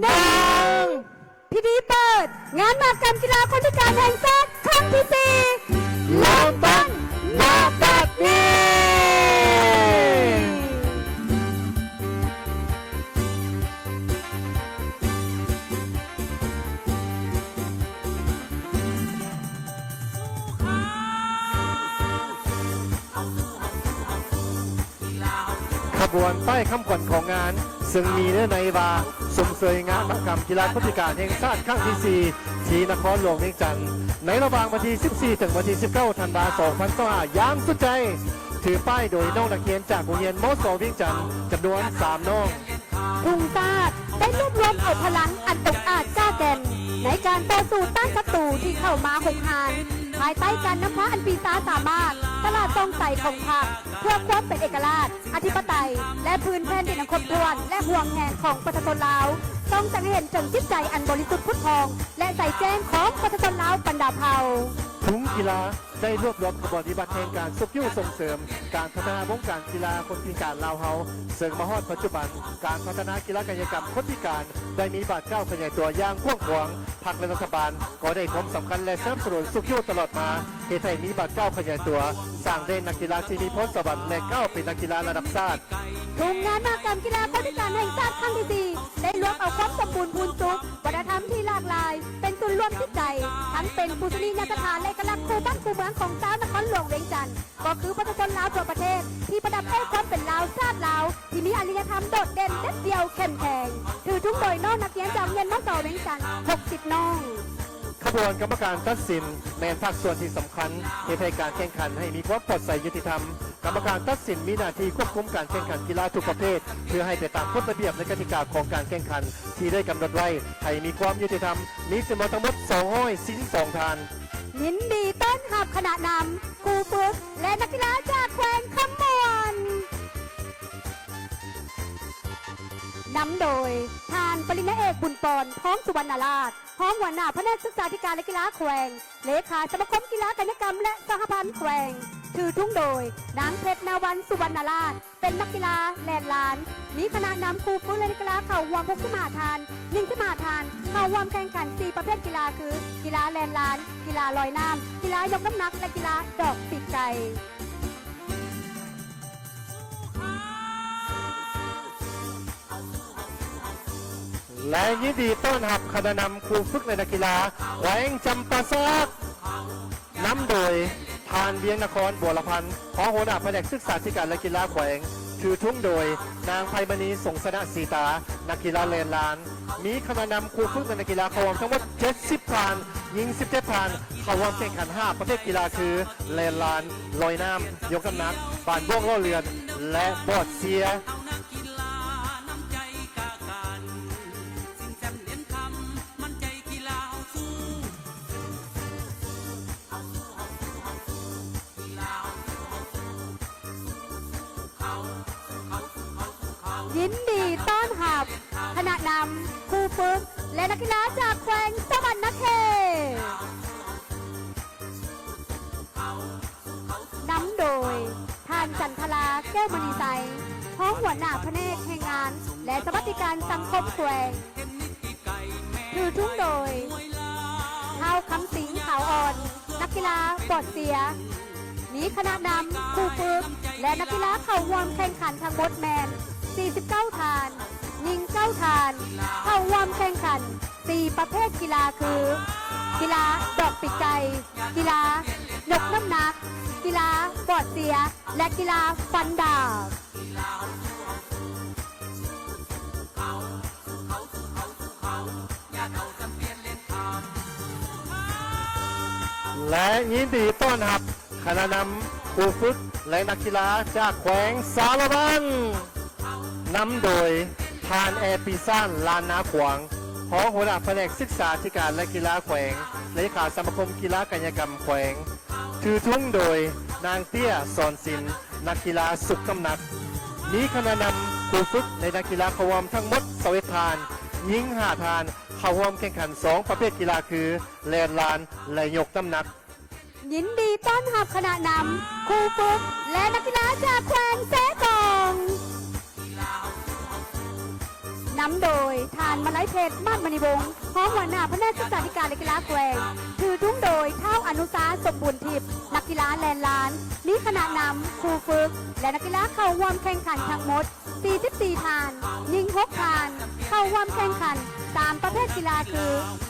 ໜຶ່ງ ພິທີເປີດງານມະຫະກຳກິລາຄົນພິການແຫ່ງຊາດຄັ້ງທີສີ່ ເລີ່ມຕົ້ນນະບັດນີ້. ຂະບວນປ້າຍຄຳຂວັນຂອງງານ ເຊິ່ງມີເນື້ອໃນວ່າ ຊົມເຊີຍງານມະຫະກຳກິລາຄົນພິການແຫ່ງຊາດຄັ້ງທີສີ່ ທີ່ນະຄອນຫຼວງວຽງຈັນ ໃນລະຫວ່າງວັນທີສິບສີ່ ເຖິງວັນທີສິບເກົ້າ ທັນວາ ສອງພັນຊາວຫ້າ ຢ່າງສຸດໃຈ. ຖືປ້າຍໂດຍນ້ອງນັກຮຽນຈາກໂຮງຮຽນ ມສ ວຽງຈັນ ຈຳນວນສາມນ້ອງ. ທຸງຊາດໄດ້ລວບລວມເອົາພະລັງອັນອົງອາດກ້າແກ່ນ ໃນການຕໍ່ສູ້ຕ້ານສັດຕູທີ່ເຂົ້າມາຮຸກຮານ ພາຍໃຕ້ການນຳພາອັນປີຊາສາມາດ ຕະຫຼາດສ່ອງໃສຂອງພັກ ເພື່ອຄວາມເປັນເອກະລາດ, ອະທິປະໄຕ ແລະ ພື້ນແຜ່ນດິນອັນຄົບຖ້ວນ ແລະ ຫວງແຫນຂອງປະຊາຊົນລາວ ສ່ອງແສງໃຫ້ເຫັນເຖິງຈິດໃຈອັນບໍລິສຸດຜຸດຜ່ອງ ແລະ ໃສແຈ້ງຂອງປະຊາຊົນລາວບັນດາເຜົ່າ. ທຸງກິລາ ໄດ້ລວບລວມຂະບວນວິບັດແຫ່ງການຊຸກຍູ້ສົ່ງເສີມການພັດທະນາວົງການກິລາຄົນພິການລາວເຮົາ, ເຊິ່ງມາຮອດປັດຈຸບັນ ການພັດທະນາກິລາກາຍະກຳຄົນພິການໄດ້ມີບາດກ້າວຂະຫຍາຍຕົວຢ່າງກວ້າງຂວາງ. ພັກ ແລະ ລັດຖະບານກໍໄດ້ໃຫ້ຄວາມສຳຄັນ ແລະ ສະໜັບສະໜູນຊຸກຍູ້ຕະຫຼອດມາ, ເຮັດໃຫ້ມີບາດກ້າວຂະຫຍາຍຕົວ, ສ້າງໄດ້ນັກກິລາທີ່ມີພອນສະຫວັນ ແລະ ກ້າວເປັນນັກກິລາລະດັບຊາດ. ທຸງງານມະຫະກຳກິລາຄົນພິການແຫ່ງຊາດຄັ້ງທີສີ່ ໄດ້ລວມເອົາຄວາມສົມບູນພູນສຸກ, ວັດທະນະທຳທີ່ຫຼາກຫຼາຍ ເປັນສູນລວມຈິດໃຈ, ທັງເປັນປູຊະນີຍະສະຖານ ແລະ ເອກະລັກຄູ່ບ້ານຄູ່ເມືອງຂອງຊາວນະຄອນຫຼວງວຽງຈັນ, ກໍຄືປະຊາຊົນລາວທົ່ວປະເທດ ທີ່ປະດັບດ້ວຍຄວາມເປັນລາວຊາດລາວ ທີ່ມີອາລິຍະທຳໂດດເດັ່ນເດັດດ່ຽວເຂັ້ມແຂງ. ຖືທຸງໂດຍນ້ອງນັກຮຽນຈາກໂຮງຮຽນ ມສ ວຽງຈັນ ຫົກສິບນ້ອງ. ຂະບວນກຳມະການຕັດສິນ ແມ່ນພາກສ່ວນທີ່ສຳຄັນ ເຮັດໃຫ້ການແຂ່ງຂັນໃຫ້ມີຄວາມປອດໃສ, ຍຸຕິທຳ. ກຳມະການຕັດສິນມີໜ້າທີ່ຄວບຄຸມການແຂ່ງຂັນກິລາທຸກປະເພດ ເພື່ອໃຫ້ໄປຕາມກົດລະບຽບ ແລະ ກະຕິກາຂອງການແຂ່ງຂັນທີ່ໄດ້ກຳນົດໄວ້ ໃຫ້ມີຄວາມຍຸຕິທຳ, ມີຈຳນວນທັງໝົດສອງຮ້ອຍສີ່ສິບສອງທ່ານ. ຍິນດີຕ້ອນຮັບຄະນະນຳ, ຄູຝຶກ ແລະ ນັກກິລາຈາກແຂວງຄຳມ່ວນ. ນຳໂດຍ ທ່ານ ປະລິນຍາເອກ ບຸນປອນ ທອງສຸວັນນະລາດ ຮອງຫົວໜ້າພະແນກສຶກສາທິການ ແລະ ກິລາແຂວງ, ເລຂາສະມາຄົມກິລາກາຍະກຳ ແລະ ສະຫະພັນແຂວງ. ຖືທຸງໂດຍ ນາງ ເພັດນາວັນ ສຸວັນນະລາດ ເປັນນັກກິລາແລ່ນລານ. ມີຄະນະນຳ, ຄູຝຶກ ແລະ ນັກກິລາເຂົ້າຮ່ວມຫົກສິບຫ້າທ່ານ, ຍິງສິບຫ້າທ່ານ ເຂົ້າຮ່ວມແຂ່ງຂັນສີ່ປະເພດກິລາຄື ກິລາແລ່ນລານ, ກິລາລອຍນ້ຳ, ກິລາຍົກນ້ຳໜັກ ແລະ ກິລາດອກປີກໄກ່. ແລະ ຍິນດີຕ້ອນຮັບຄະນະນຳ, ຄູຝຶກ ແລະ ນັກກິລາແຂວງຈຳປາສັກ ນຳໂດຍ ທ່ານ ວຽງນະຄອນ ບົວລະພັນ ຮອງຫົວໜ້າພະແນກສຶກສາທິການ ແລະ ກິລາແຂວງ. ຖືທຸງໂດຍ ນາງ ໄພມະນີ ສົງຊະນະສີຕາ ນັກກິລາແລ່ນລານ. ມີຄະນະນຳ, ຄູຝຶກ ແລະ ນັກກິລາເຂົ້າຮ່ວມທັງໝົດເຈັດສິບທ່ານ, ຍິງສິບເຈັດທ່ານ ເຂົ້າຮ່ວມແຂ່ງຂັນຫ້າປະເພດກິລາຄື ແລ່ນລານ, ລອຍນ້ຳ, ຍົກນ້ຳໜັກ, ບານບ້ວງລໍ້ເລື່ອນ ແລະ ບອດເຊຍ. ຍິນດີຕ້ອນຮັບຄ ຄະນະນຳ, ຄູຝຶກ ແລະ ນັກກິລາຈາກແຂວງສະຫວັນນະເຂດ. ນຳໂດຍ ທ່ານ ຈັນທະລາ ແກ້ວມະນີໄຊ, ຮອງຫົວໜ້າພະແນກແຮງງານ ແລະ ສະຫວັດດີການສັງຄົມແຂວງ. ຖືທຸງໂດຍ ທ້າວ ຄຳສິງ ຂາວອ່ອນ, ນັກກິລາບອດເຊຍ. ມີຄະນະນຳ, ຄູຝຶກ ແລະ ນັກກິລາເຂົ້າຮ່ວມແຂ່ງຂັນທັງໝົດແມ່ນ ສີ່ສິບເກົ້າທ່ານ, ຍິງເກົ້າທ່ານ, ເຂົ້າຮ່ວມແຂ່ງຂັນ ສີ່ປະເພດກິລາຄື ກິລາດອກປີກໄກ່, ກິລາຍົກນ້ຳໜັກ, ກິລາບອດເຊຍ ແລະ ກິລາຟັນດາບ. ແລະ ຍິນດີຕ້ອນຮັບຄະນະນຳ, ຄູຝຶກ ແລະ ນັກກິລາຈາກແຂວງສາລະວັນ. ນຳໂດຍ ທ່ານ ແອ ປີຊານ ລ້ານນາຂວາງ, ຮອງຫົວໜ້າພະແນກສຶກສາທິການ ແລະ ກິລາແຂວງ, ເລຂາສະມາຄົມກິລາກາຍະກຳແຂວງ. ຖືທຸງໂດຍ ນາງ ເຕ້ຍ ສອນສິນ, ນັກກິລາຊຸກນ້ຳໜັກ. ມີຄະນະນຳ, ຄູຝຶກ ແລະ ນັກກິລາເຂົ້າຮ່ວມທັງໝົດ ຊາວເອັດທ່ານ, ຍິງຫ້າທ່ານ, ເຂົ້າຮ່ວມແຂ່ງຂັນສອງປະເພດກິລາຄື ແລ່ນລານ ແລະ ຍົກນ້ຳໜັກ. ຍິນດີຕ້ອນຮັບຄະນະນຳ, ຄູຝຶກ ແລະ ນັກກິລາຈາກແຂວງເຊກອງ. ນຳໂດຍ ທ່ານ ມະໄລເພັດ ມາດມະນີວົງ, ຮອງຫົວໜ້າພະແນກສຶກສາທິການ ແລະ ກິລາແຂວງ. ຖືທຸງໂດຍ ທ້າວ ອະນຸຊາ ສົມບູນທິບ, ນັກກິລາແລ່ນລານ. ມີຄະນະນຳ, ຄູຝຶກ ແລະ ນັກກິລາເຂົ້າຮ່ວມແຂ່ງຂັນທັງໝົດ ສີ່ສິບສີ່ທ່ານ, ຍິງຫົກທ່ານ, ເຂົ້າຮ່ວມແຂ່ງຂັນສາມປະເພດກິລາຄື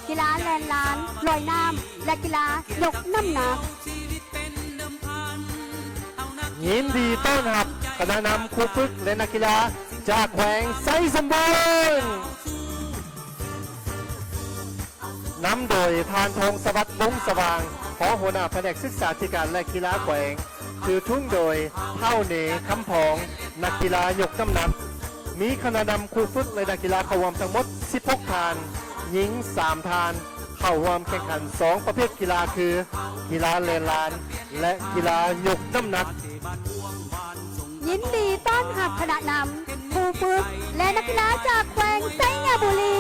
ກິລາແລ່ນລານ, ລອຍນ້ຳ ແລະ ກິລາຍົກນ້ຳໜັກ. ຍິນດີຕ້ອນຮັບຄະນະນຳ, ຄູຝຶກ ແລະ ນັກກິລາຈາກແຂວງໄຊສົມບູນ. ນຳໂດຍ ທ່ານ ທອງສະຫວັດ ວົງສະຫວ່າງ, ຮອງຫົວໜ້າພະແນກສຶກສາທິການ ແລະ ກິລາແຂວງ. ຖືທຸງໂດຍ ທ້າວ ເນ ຄຳພອງ, ນັກກິລາຍົກນ້ຳໜັກ. ມີຄະນະນຳ, ຄູຝຶກ ແລະ ນັກກິລາເຂົ້າຮ່ວມທັງໝົດ ສິບຫົກທ່ານ, ຍິງສາມທ່ານ, ເຂົ້າຮ່ວມແຂ່ງຂັນສອງປະເພດກິລາຄື ກິລາແລ່ນລານ ແລະ ກິລາຍົກນ້ຳໜັກ. ຍິນດີຕ້ອນຮັບຄະນະນຳ, ຄູຝຶກ ແລະ ນັກກິລາຈາກແຂວງໄຊຍະບູລີ.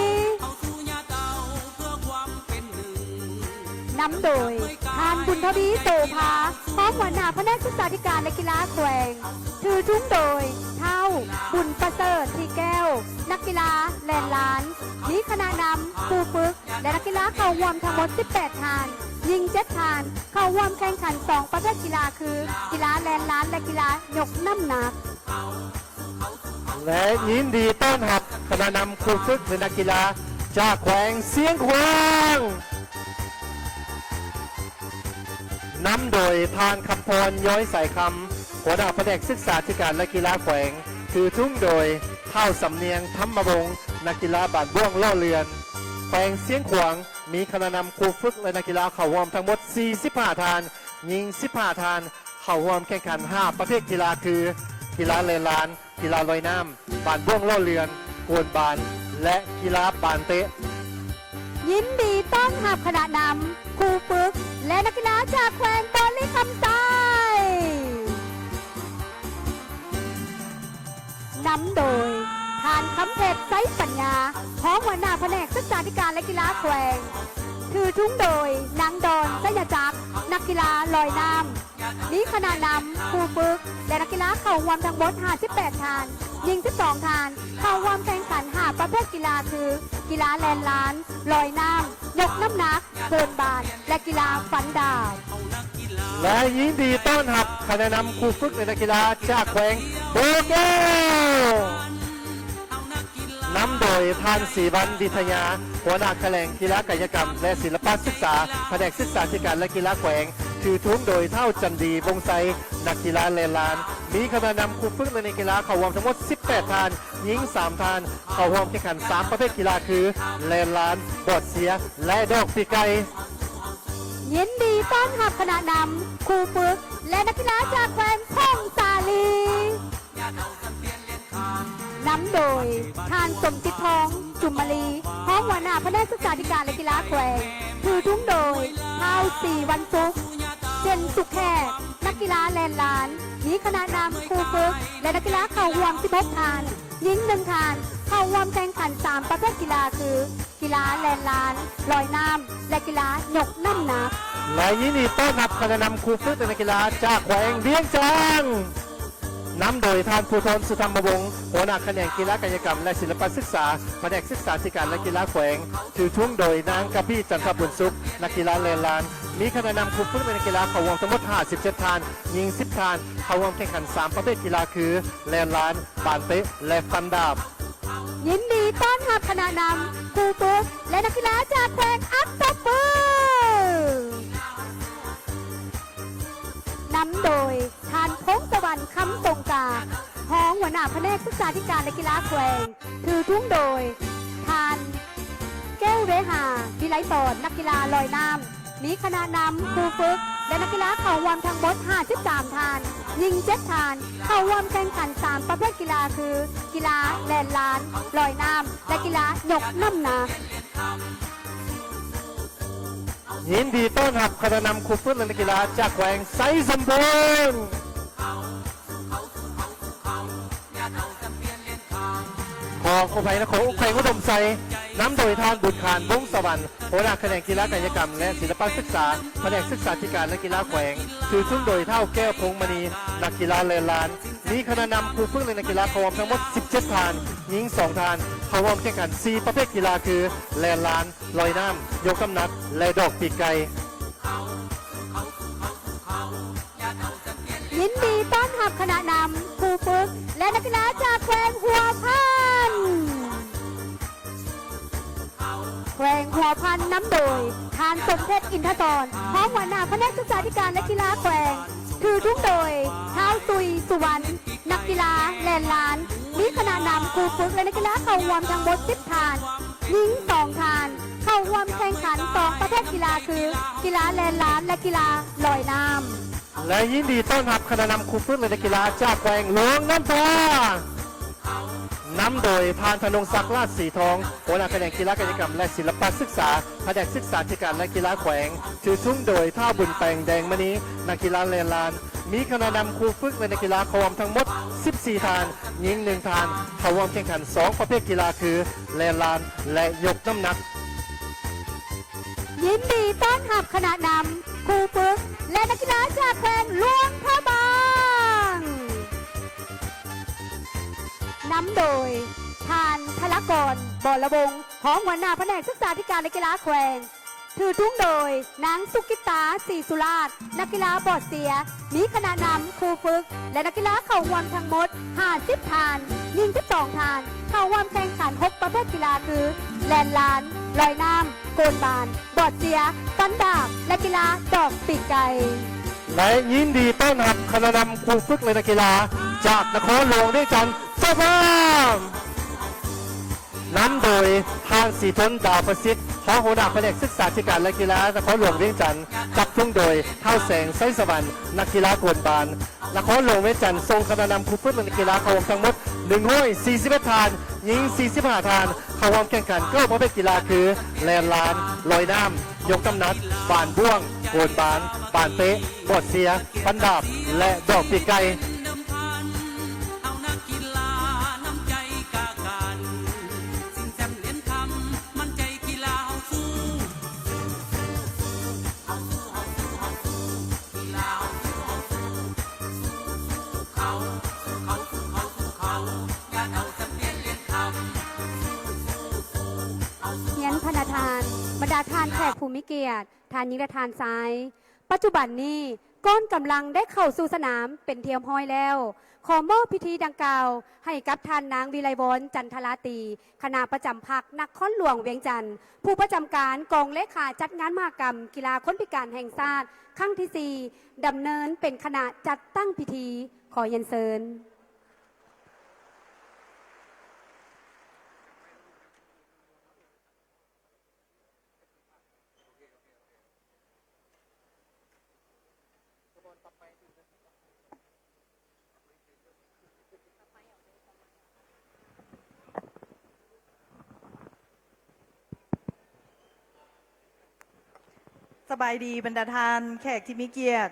ນຳໂດຍ ທ່ານ ບຸນທະວີ ໂສພາ, ຮອງຫົວໜ້າພະແນກສຶກສາທິການ ແລະ ກິລາແຂວງ. ຖືທຸງໂດຍ ທ້າວ ບຸນປະເສີດ ທີແກ້ວ, ນັກກິລາແລ່ນລານ. ມີຄະນະນຳ, ຄູຝຶກ ແລະ ນັກກິລາເຂົ້າຮ່ວມທັງໝົດ ສິບແປດທ່ານ, ຍິງເຈັດທ່ານ, ເຂົ້າຮ່ວມແຂ່ງຂັນສອງປະເພດກິລາຄື ກິລາແລ່ນລານ ແລະ ກິລາຍົກນ້ຳໜັກ. ແລະ ຍິນດີຕ້ອນຮັບຄະນະນຳ, ຄູຝຶກ ແລະ ນັກກິລາຈາກແຂວງຊຽງຂວາງ. ນຳໂດຍ ທ່ານ ຄຳພອນ ຍ້ອຍສາຍຄຳ, ຫົວໜ້າພະແນກສຶກສາທິການ ແລະ ກິລາແຂວງ. ຖືທຸງໂດຍ ທ້າວ ສຳນຽງ ທຳມະວົງ, ນັກກິລາບານບ້ວງຫຼໍ່ເລື່ອນ. ແຂວງຊຽງຂວາງ ມີຄະນະນຳ, ຄູຝຶກ ແລະ ນັກກິລາເຂົ້າຮ່ວມທັງໝົດ ສີ່ສິບຫ້າທ່ານ, ຍິງ ສິບຫ້າທ່ານ, ເຂົ້າຮ່ວມແຂ່ງຂັນ ຫ້າປະເພດກິລາຄື ກິລາແລ່ນລານ, ກິລາລອຍນ້ຳ, ບານບ້ວງຫຼໍ່ເລື່ອນ, ໂກນບານ ແລະ ກິລາບານເຕະ. ຍິນດີຕ້ອນຮັບຄະນະນຳ, ຄູຝຶກ ແລະ ນັກກິລາຈາກແຂວງບໍລິຄຳໄຊ. ນຳໂດຍ ທ່ານ ຄຳເພັດ ໄຊປັນຍາ, ຮອງຫົວໜ້າພະແນກສຶກສາທິການ ແລະ ກິລາແຂວງ. ຖືທຸງໂດຍ ນາງ ດອນ ໄຊຍະຈັກ, ນັກກິລາລອຍົນ້ຳ. ມີຄະນະນຳ, ຄູຝຶກ ແລະ ນັກກິລາເຂົ້າຮ່ວມທັງໝົດ ຫ້າສິບແປດທ່ານ, ຍິງ ສິບສອງທ່ານ, ເຂົ້າຮ່ວມແຂ່ງຂັນ ຫ້າປະເພດກິລາຄື ກິລາແລ່ນລານ, ລອຍນ້ຳ, ຍົກນ້ຳໜັກ, ໂກນບານ ແລະ ກິລາຟັນດາບ. ແລະ ຍິນດີຕ້ອນຮັບຄະນະນຳ, ຄູຝຶກ ແລະ ນັກກິລາຈາກແຂວງບໍ່ແກ້ວ. ນຳໂດຍ ທ່ານ ສີວັນ ວິທະຍາ, ຫົວໜ້າຂະແໜງກິລາກາຍະກຳ ແລະ ສິລະປະສຶກສາ, ພະແນກສຶກສາທິການ ແລະ ກິລາແຂວງ. ຖືທຸງໂດຍ ທ້າວ ຈັນດີ ວົງໄຊ, ນັກກິລາແລ່ນລານ. ມີຄະນະນຳ, ຄູຝຶກ ແລະ ນັກກິລາເຂົ້າຮ່ວມທັງໝົດ ສິບແປດທ່ານ, ຍິງສາມທ່ານ, ເຂົ້າຮ່ວມແຂ່ງຂັນສາມປະເພດກິລາຄື ແລ່ນລານ, ບອດເຊຍ ແລະ ດອກປີກໄກ່. ຍິນດີຕ້ອນຮັບຄະນະນຳ, ຄູຝຶກ ແລະ ນັກກິລາຈາກແຂວງຜົ້ງສາລີ. ນຳໂດຍ ທ່ານ ສົມຈິດທອງ ຈຸມມະລີ, ຮອງຫົວໜ້າພະແນກສຶກສາທິການ ແລະ ກິລາແຂວງ. ຖືທຸງໂດຍ ທ້າວ ສີວັນສຸກ ເຈັນສຸກແຂກ, ນັກກິລາແລ່ນລານ. ມີຄະນະນຳ, ຄູຝຶກ ແລະ ນັກກິລາເຂົ້າຮ່ວມ ສິບຫົກທ່ານ, ຍິງໜຶ່ງທ່ານ, ເຂົ້າຮ່ວມແຂ່ງຂັນສາມປະເພດກິລາຄື ກິລາແລ່ນລານ, ລອຍນ້ຳ ແລະ ກິລາຍົກນ້ຳໜັກ. ແລະ ຍິນດີຕ້ອນຮັບຄະນະນຳຄູຝຶກ ແລະ ນັກກິລາຈາກແຂວງວຽງຈັນ ນຳໂດຍທ່ານ ພູທອນ ສຸທຳມະວົງ ຫົວໜ້າຂະແໜງກິລາກາຍະກຳ ແລະ ສິລະປະສຶກສາ ພະແນກສຶກສາທິການ ແລະ ກິລາແຂວງ, ຖືທຸງໂດຍນາງ ກະບີ ຈັນທະບຸນສຸກ ນັກກິລາແລ່ນລານ. ມີຄະນະນຳຄູຝຶກ ແລະ ນັກກິລາເຂົ້າຮ່ວມທັງໝົດຫ້າສິບເຈັດທ່ານ, ຍິງສິບທ່ານ, ເຂົ້າຮ່ວມແຂ່ງຂັນສາມປະເພດກິລາຄື ແລ່ນລານ, ບານເຕະ ແລະ ຟັນດາບ. ຍິນດີຕ້ອນຮັບຄະນະນຳ, ຄູຝຶກ ແລະ ນັກກິລາຈາກແຂວງອັດຕະປື ນຳໂດຍທ່ານ ພົງສະຫວັນ ຄຳສົງກາ ຮອງຫົວໜ້າພະແນກສຶກສາທິການ ແລະ ກິລາແຂວງ, ຖືທຸງໂດຍທ່ານ ແກ້ວເວຫາ ວິໄລສອນ ນັກກິລາລອຍນ້ຳ. ມີຄະນະນຳ, ຄູຝຶກ ແລະ ນັກກິລາເຂົ້າຮ່ວມທັງໝົດຫ້າສິບສາມທ່ານ, ຍິງເຈັດທ່ານ, ເຂົ້າຮ່ວມແຂ່ງຂັນສາມປະເພດກິລາຄື ກິລາແລ່ນລານ, ລອຍນ້ຳ ແລະ ກິລາຍົກນ້ຳໜັກ. ຍິນດີຕ້ອນຮັບຄະນະນຳຄູຝຶກ ແລະ ນັກກິລາຈາກແຂວງໄຊສົມບູນ. ຂໍ ຂໍອະໄພນະ ຂອງແຂວງອຸດົມໄຊ ນຳໂດຍທ່ານ ບຸນຄານ ວົງສະຫວັນ ຫົວໜ້າຂະແໜງກິລາກາຍະກຳ ແລະ ສິລະປະສຶກສາ ພະແນກສຶກສາທິການ ແລະ ກິລາແຂວງ, ຖືທຸງໂດຍທ້າວ ແກ້ວ ພົງມະນີ ນັກກິລາແລ່ນລານ. ມີຄະນະນຳ, ຄູຝຶກ ແລະ ນັກກິລາເຂົ້າຮ່ວມທັງໝົດສິບເຈັດທ່ານ, ຍິງສອງທ່ານ, ເຂົ້າຮ່ວມແຂ່ງຂັນສີ່ປະເພດກິລາຄື ແລ່ນລານ, ລອຍນ້ຳ, ຍົກນ້ຳໜັກ ແລະ ດອກປີກໄກ່. ຍິນດີຕ້ອນຮັບຄະນະນຳ, ຄູຝຶກ ແລະ ນັກກິລາຈາກແຂວງຫົວພັນ. ແຂວງຫົວພັນນຳໂດຍທ່ານ ສົມເພັດ ອິນທະສອນ ຮອງຫົວໜ້າພະແນກສຶກສາທິການ ແລະ ກິລາແຂວງ, ຖືທຸງໂດຍທ້າວ ສຸຍ ສຸວັນ ນັກກິລາແລ່ນລານ. ມີຄະນະນຳ, ຄູຝຶກ ແລະ ນັກກິລາເຂົ້າຮ່ວມທັງໝົດສິບທ່ານ, ຍິງສອງທ່ານ, ເຂົ້າຮ່ວມແຂ່ງຂັນສອງປະເພດກິລາຄື ກິລາແລ່ນລານ ແລະ ກິລາລອຍນ້ຳ. ແລະ ຍິນດີຕ້ອນຮັບຄະນະນຳຄູຝຶກ ແລະ ນັກກິລາຈາກແຂວງຫຼວງນ້ຳທາ ນຳໂດຍທ່ານ ທະນົງສັກ ລາດສີທອງ ຫົວໜ້າຂະແໜງກິລາກາຍະກຳ ແລະ ສິລະປະສຶກສາ ພະແນກສຶກສາທິການ ແລະ ກິລາແຂວງ, ຖືທຸງໂດຍທ້າວ ບຸນແປງ ແດງມະນີ ນັກກິລາແລ່ນລານ. ມີຄະນະນຳ, ຄູຝຶກ ແລະ ນັກກິລາເຂົ້າຮ່ວມທັງໝົດສິບສີ່ທ່ານ, ຍິງໜຶ່ງທ່ານ, ເຂົ້າຮ່ວມແຂ່ງຂັນສອງປະເພດກິລາຄື ແລ່ນລານ ແລະ ຍົກນ້ຳໜັກ. ຍິນດີຕ້ອນຮັບຄະນະນຳ, ຄູຝຶກ ແລະ ນັກກິລາຈາກແຂວງຫຼວງພະບາງ ນຳໂດຍທ່ານ ທະລະກອນ ບໍລະວົງ ຮອງຫົວໜ້າພະແນກສຶກສາທິການ ແລະ ກິລາແຂວງ, ຖືທຸງໂດຍນາງ ສຸກິດຕາ ສີສຸລາດ ນັກກິລາບອດເຊຍ. ມີຄະນະນຳ, ຄູຝຶກ ແລະ ນັກກິລາເຂົ້າຮ່ວມທັງໝົດຫ້າສິບທ່ານ, ຍິງສິບສອງທ່ານ, ເຂົ້າຮ່ວມແຂ່ງຂັນຫົກປະເພດກິລາຄື ແລ່ນລານ, ລອຍນ້ຳ, ໂກນບານ, ບອດເຊຍ, ຟັນດາບ ແລະ ກິລາດອກປີກໄກ່. ແລະ ຍິນດີຕ້ອນຮັບຄະນະນຳ, ຄູຝຶກ ແລະ ນັກກິລາຈາກນະຄອນຫຼວງວຽງຈັນ. ສະພາບ ນຳໂດຍທ່ານ ສີທົນ ດາວປະສິດ ຮອງຫົວໜ້າພະແນກສຶກສາທິການ ແລະ ກິລານະຄອນຫຼວງວຽງຈັນ, ຈັບທຸງໂດຍທ້າວ ແສງ ໄຊສະຫວັນ ນັກກິລາໂກນບານ. ນະຄອນຫຼວງວຽງຈັນ ສົ່ງຄະນະນຳ, ຄູຝຶກ ແລະ ນັກກິລາເຂົ້າຮ່ວມທັງໝົດໜຶ່ງຮ້ອຍສີ່ສິບເອັດທ່ານ, ຍິງສີ່ສິບຫ້າທ່ານ, ເຂົ້າຮ່ວມແຂ່ງຂັນເກົ້າປະເພດກິລາຄື ແລ່ນລານ, ລອຍນ້ຳ, ຍົກນ້ຳໜັກ, ບານບ້ວງ, ໂກນບານ, ບານເຕະ, ບອດເຊຍ, ຟັນດາບ ແລະ ດອກປີກໄກ່. ຮຽນພະນະທ່ານ, ບັນດາທ່ານແຂກຜູ້ມີກຽດ, ທ່ານຍິງ ແລະ ທ່ານຊາຍ, ປັດຈຸບັນນີ້ ກອງກຳລັງໄດ້ເຂົ້າສູ່ສະໜາມເປັນທີ່ຮຽບຮ້ອຍແລ້ວ. ຂໍມອບພິທີດັ່ງກ່າວໃຫ້ກັບທ່ານນາງ ວິໄລວອນ ຈັນທະລາຕີ, ຄະນະປະຈຳພັກນະຄອນຫຼວງວຽງຈັນ, ຜູ້ປະຈຳການກອງເລຂາຈັດງານມະຫະກຳກິລາຄົນພິການແຫ່ງຊາດຄັ້ງທີສີ່ ດຳເນີນເປັນຄະນະຈັດຕັ້ງພິທີ. ຂໍຮຽນເຊີນ. ສະບາຍດີບັນດາທ່ານແຂກທີ່ມີກຽດ,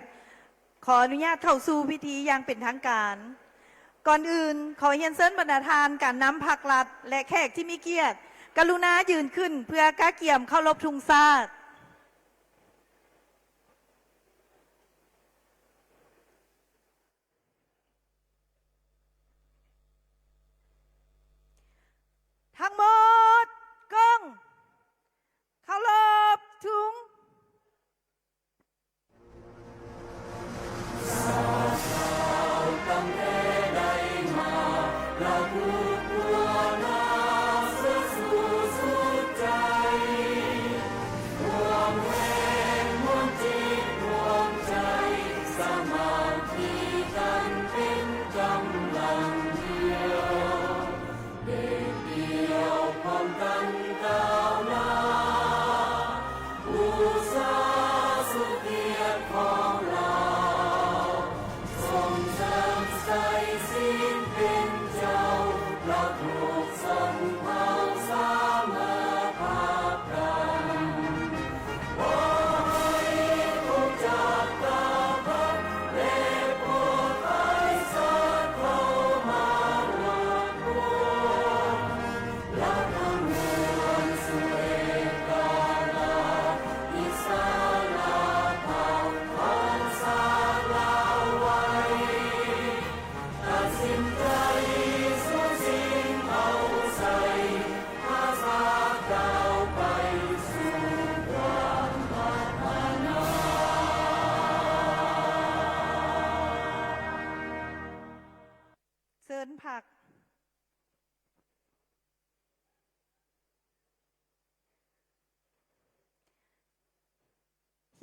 ຂໍອະນຸຍາດເຂົ້າສູ່ພິທີຢ່າງເປັນທາງການ. ກ່ອນອື່ນ, ຂໍຮຽນເຊີນບັນດາທ່ານການນຳພັກລັດ ແລະ ແຂກທີ່ມີກຽດ ກະລຸນາຢືນຂຶ້ນເພື່ອກະກຽມເຄົາລົບທຸງຊາດ. ທັງໝົດ ກົງ ເຄົາລົບທຸງ. ເຊີນພັກ.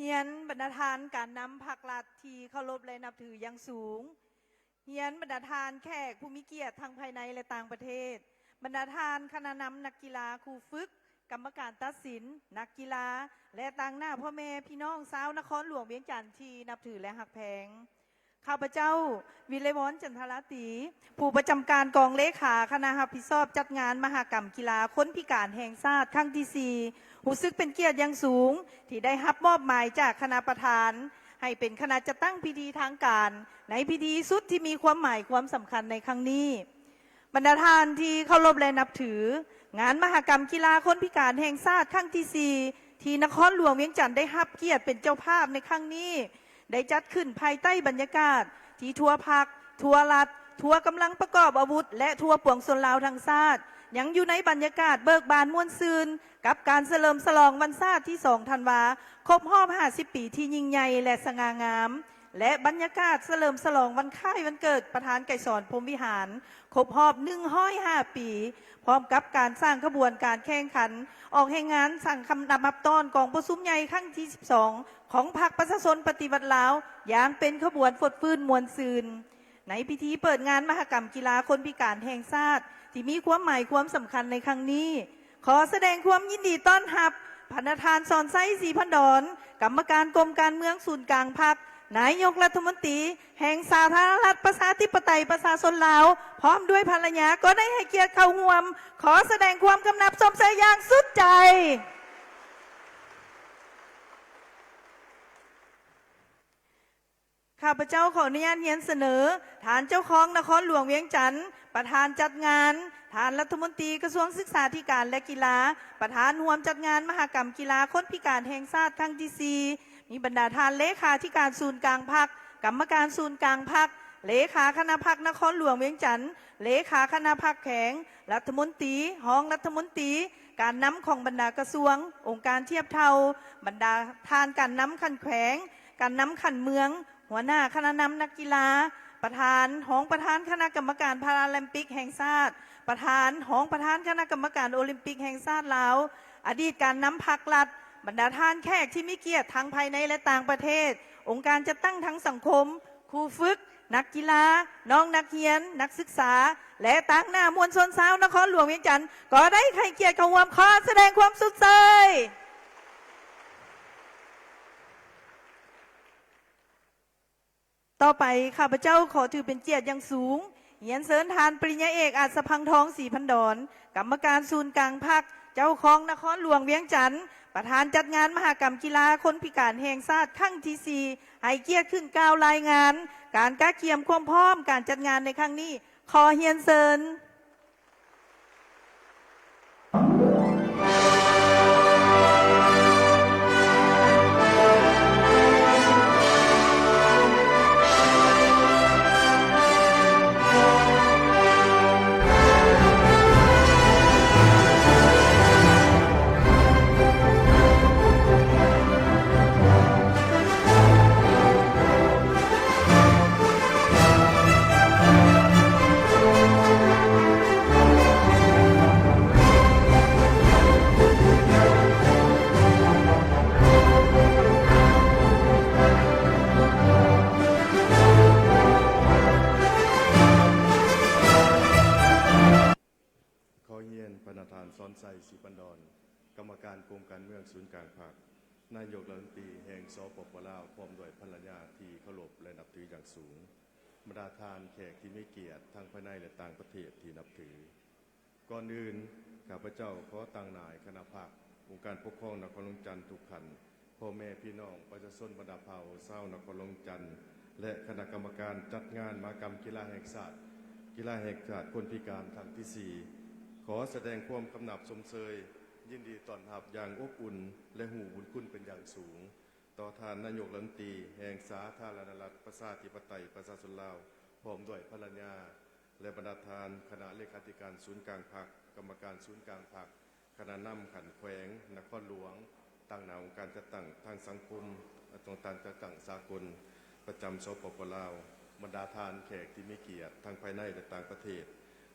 ຮຽນບັນດາທ່ານການນຳພັກລັດທີ່ເຄົາລົບ ແລະ ນັບຖືຢ່າງສູງ. ຮຽນບັນດາທ່ານແຂກຜູ້ມີກຽດທັງພາຍໃນ ແລະ ຕ່າງປະເທດ, ບັນດາທ່ານຄະນະນຳນັກກິລາ, ຄູຝຶກ, ກຳມະການຕັດສິນ, ນັກກິລາ ແລະ ຕາງໜ້າພໍ່ແມ່ພີ່ນ້ອງຊາວນະຄອນຫຼວງວຽງຈັນທີ່ນັບຖື ແລະ ຮັກແພງ. ຂ້າພະເຈົ້າ ວິໄລວອນ ຈັນທະລາຕີ ຜູ້ປະຈຳການກອງເລຂາຄະນະຮັບຜິດຊອບຈັດງານມະຫະກຳກິລາຄົນພິການແຫ່ງຊາດຄັ້ງທີສີ່ ຮູ້ສຶກເປັນກຽດຢ່າງສູງທີ່ໄດ້ຮັບມອບໝາຍຈາກຄະນະປະທານ ໃຫ້ເປັນຄະນະຈັດຕັ້ງພິທີທາງການ ໃນພິທີສຸດທີ່ມີຄວາມໝາຍຄວາມສຳຄັນໃນຄັ້ງນີ້. ບັນດາທ່ານທີ່ເຄົາລົບ ແລະ ນັບຖື, ງານມະຫະກຳກິລາຄົນພິການແຫ່ງຊາດຄັ້ງທີສີ່ ທີ່ນະຄອນຫຼວງວຽງຈັນໄດ້ຮັບກຽດເປັນເຈົ້າພາບໃນຄັ້ງນີ້ ໄດ້ຈັດຂຶ້ນພາຍໃຕ້ບັນຍາກາດທີ່ທົ່ວພັກ, ທົ່ວລັດ, ທົ່ວກຳລັງປະກອບອາວຸດ ແລະ ທົ່ວປວງຊົນລາວທັງຊາດ ຍັງຢູ່ໃນບັນຍາກາດເບີກບານມ່ວນຊື່ນ ກັບການສະເຫຼີມສະຫຼອງວັນຊາດທີສອງທັນວາ ຄົບຮອບຫ້າສິບປີທີ່ຍິ່ງໃຫຍ່ ແລະ ສະຫງ່າງາມ ແລະ ບັນຍາກາດສະເຫຼີມສະຫຼອງວັນຄ້າຍວັນເກີດປະທານໄກສອນ ພົມວິຫານ ຄົບຮອບໜຶ່ງຮ້ອຍຫ້າປີ ພ້ອມກັບການສ້າງຂະບວນການແຂ່ງຂັນອອກແຮງງານສ້າງຄຳນັບຮັບຕ້ອນກອງປະຊຸມໃຫຍ່ຄັ້ງທີສິບສອງ ຂອງພັກປະຊາຊົນປະຕິວັດລາວ ຢ່າງເປັນຂະບວນຟົດຟື້ນມ່ວນຊື່ນ. ໃນພິທີເປີດງານມະຫະກຳກິລາຄົນພິການແຫ່ງຊາດ ທີ່ມີຄວາມໝາຍຄວາມສຳຄັນໃນຄັ້ງນີ້, ຂໍສະແດງຄວາມຍິນດີຕ້ອນຮັບ ບັນດາທ່ານ ສອນໄຊ ສີພັນດອນ ກຳມະການກົມການເມືອງສູນກາງພັກ, ນາຍົກລັດຖະມົນຕີແຫ່ງສາທາລະນະລັດ ປະຊາທິປະໄຕ ປະຊາຊົນລາວ ພ້ອມດ້ວຍພັນລະຍາ ກໍໄດ້ໃຫ້ກຽດເຂົ້າຮ່ວມ. ຂໍສະແດງຄວາມກຳນັບຊົມເຊີຍຢ່າງສຸດໃຈ. ຂ້າພະເຈົ້າຂໍອະນຸຍາດຮຽນສະເໜີ ທ່ານເຈົ້າຄອງນະຄອນຫຼວງວຽງຈັນ, ປະທານຈັດງານ, ທ່ານລັດຖະມົນຕີກະຊວງສຶກສາທິການ ແລະ ກິລາ, ປະທານຮ່ວມຈັດງານມະຫະກຳກິລາຄົນພິການແຫ່ງຊາດຄັ້ງທີສີ່, ມີບັນດາທ່ານເລຂາທິການສູນກາງພັກ, ກຳມະການສູນກາງພັກ, ເລຂາຄະນະພັກນະຄອນຫຼວງວຽງຈັນ, ເລຂາຄະນະພັກແຂວງ, ລັດຖະມົນຕີ, ຮອງລັດຖະມົນຕີ, ການນຳຂອງບັນດາກະຊວງ, ອົງການທຽບເທົ່າ, ບັນດາທ່ານການນຳຂັ້ນແຂວງ, ການນຳຂັ້ນເມືອງ, ຫົວໜ້າຄະນະນຳນັກກິລາ, ປະທານ, ຮອງປະທານຄະນະກຳມະການພາຣາລິມປິກແຫ່ງຊາດ, ປະທານ, ຮອງປະທານຄະນະກຳມະການໂອລິມປິກແຫ່ງຊາດລາວ, ອະດີດການນຳພັກລັດ, ບັນດາທ່ານແຂກທີ່ມີກຽດທັງພາຍໃນ ແລະ ຕ່າງປະເທດ, ອົງການຈັດຕັ້ງທາງສັງຄົມ, ຄູຝຶກ, ນັກກິລາ, ນ້ອງນັກຮຽນ, ນັກສຶກສາ ແລະ ຕາງໜ້າມວນຊົນຊາວນະຄອນຫຼວງວຽງຈັນ ກໍໄດ້ໃຫ້ກຽດເຂົ້າຮ່ວມ. ຂໍສະແດງຄວາມຊົມເຊີຍ. ຕໍ່ໄປ ຂ້າພະເຈົ້າຂໍຖືເປັນກຽດຢ່າງສູງ ຮຽນເຊີນທ່ານປະລິນຍາເອກ ອັດສະພັງທອງ ສີພັນດອນ ກຳມະການສູນກາງພັກ, ເຈົ້າຄອງນະຄອນຫຼວງວຽງຈັນ, ປະທານຈັດງານມະຫະກຳກິລາຄົນພິການແຫ່ງຊາດຄັ້ງທີສີ່ ໃຫ້ກຽດຂຶ້ນກ່າວລາຍງານການກະກຽມຄວາມພ້ອມການຈັດງານໃນຄັ້ງນີ້. ຂໍຮຽນເຊີນ. ຂໍຮຽນພະນະທ່ານ ສອນໄຊ ສີພັນດອນ ກຳມະການກົມການເມືອງສູນກາງພັກ, ນາຍົກລັດຖະມົນຕີແຫ່ງ ສປປ ລາວ ພ້ອມດ້ວຍພັນລະຍາທີ່ເຄົາລົບ ແລະ ນັບຖືຢ່າງສູງ, ບັນດາທ່ານແຂກທີ່ມີກຽດທັງພາຍໃນ ແລະ ຕ່າງປະເທດທີ່ນັບຖື. ກ່ອນອື່ນ, ຂ້າພະເຈົ້າຂໍຕາງໜ້າໃຫ້ຄະນະພັກ, ອົງການປົກຄອງນະຄອນຫຼວງຈັນທຸກຂັ້ນ, ພໍ່ແມ່ພີ່ນ້ອງປະຊາຊົນບັນດາເຜົ່າຊາວນະຄອນຫຼວງຈັນ ແລະ ຄະນະກຳມະການຈັດງານມະຫະກຳກິລາແຫ່ງຊາດ, ກິລາແຫ່ງຊາດຄົນພິການຄັ້ງທີສີ່ ຂໍສະແດງຄວາມກຳນັບຊົມເຊີຍ, ຍິນດີຕ້ອນຮັບຢ່າງອົບອຸ່ນ ແລະ ຮູ້ບຸນຄຸນເປັນຢ່າງສູງ ຕໍ່ທ່ານນາຍົກລັດຖະມົນຕີແຫ່ງສາທາລະນະລັດ ປະຊາທິປະໄຕ ປະຊາຊົນລາວ ພ້ອມດ້ວຍພັນລະຍາ ແລະ ບັນດາທ່ານຄະນະເລຂາທິການສູນກາງພັກ, ກຳມະການສູນກາງພັກ, ຄະນະນຳຂັ້ນແຂວງ, ນະຄອນຫຼວງ, ຕາງໜ້າອົງການຈັດຕັ້ງທາງສັງຄົມ, ອົງການຈັດຕັ້ງສາກົນປະຈຳ ສປປ ລາວ, ບັນດາທ່ານແຂກທີ່ມີກຽດທັງພາຍໃນ ແລະ ຕ່າງປະເທດ,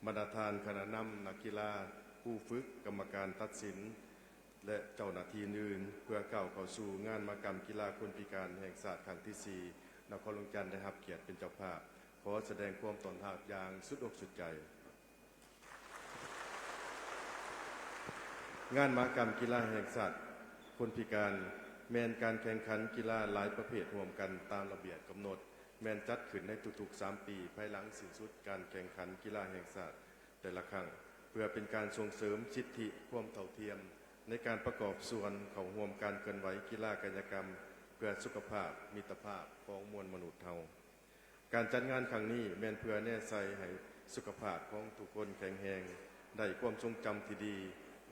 ບັນດາທ່ານຄະນະນຳນັກກິລາ, ຄູຝຶກ, ກຳມະການຕັດສິນ ແລະ ເຈົ້າໜ້າທີ່ອື່ນໆ ເພື່ອກ້າວເຂົ້າສູ່ງານມະຫະກຳກິລາຄົນພິການແຫ່ງຊາດຄັ້ງທີສີ່ ນະຄອນຫຼວງຈັນໄດ້ຮັບກຽດເປັນເຈົ້າພາບ. ຂໍສະແດງຄວາມຕ້ອນຮັບຢ່າງສຸດອົກສຸດໃຈ. ງານມະຫະກຳກິລາແຫ່ງຊາດຄົນພິການ ແມ່ນການແຂ່ງຂັນກິລາຫຼາຍປະເພດຮ່ວມກັນຕາມລະບຽບກຳນົດ, ແມ່ນຈັດຂຶ້ນໃນທຸກໆສາມປີ ພາຍຫຼັງສິ້ນສຸດການແຂ່ງຂັນກິລາແຫ່ງຊາດແຕ່ລະຄັ້ງ, ເພື່ອເປັນການສົ່ງເສີມສິດທິຄວາມເທົ່າທຽມ ໃນການປະກອບສ່ວນເຂົ້າຮ່ວມການເຄື່ອນໄຫວກິລາກາຍະກຳ ເພື່ອສຸຂະພາບ, ມິດຕະພາບຂອງມວນມະນຸດເຮົາ. ການຈັດງານຄັ້ງນີ້ແມ່ນເພື່ອແນໃສ່ໃຫ້ສຸຂະພາບຂອງທຸກຄົນແຂງແຮງ, ໄດ້ຄວາມຊົງຈຳທີ່ດີ,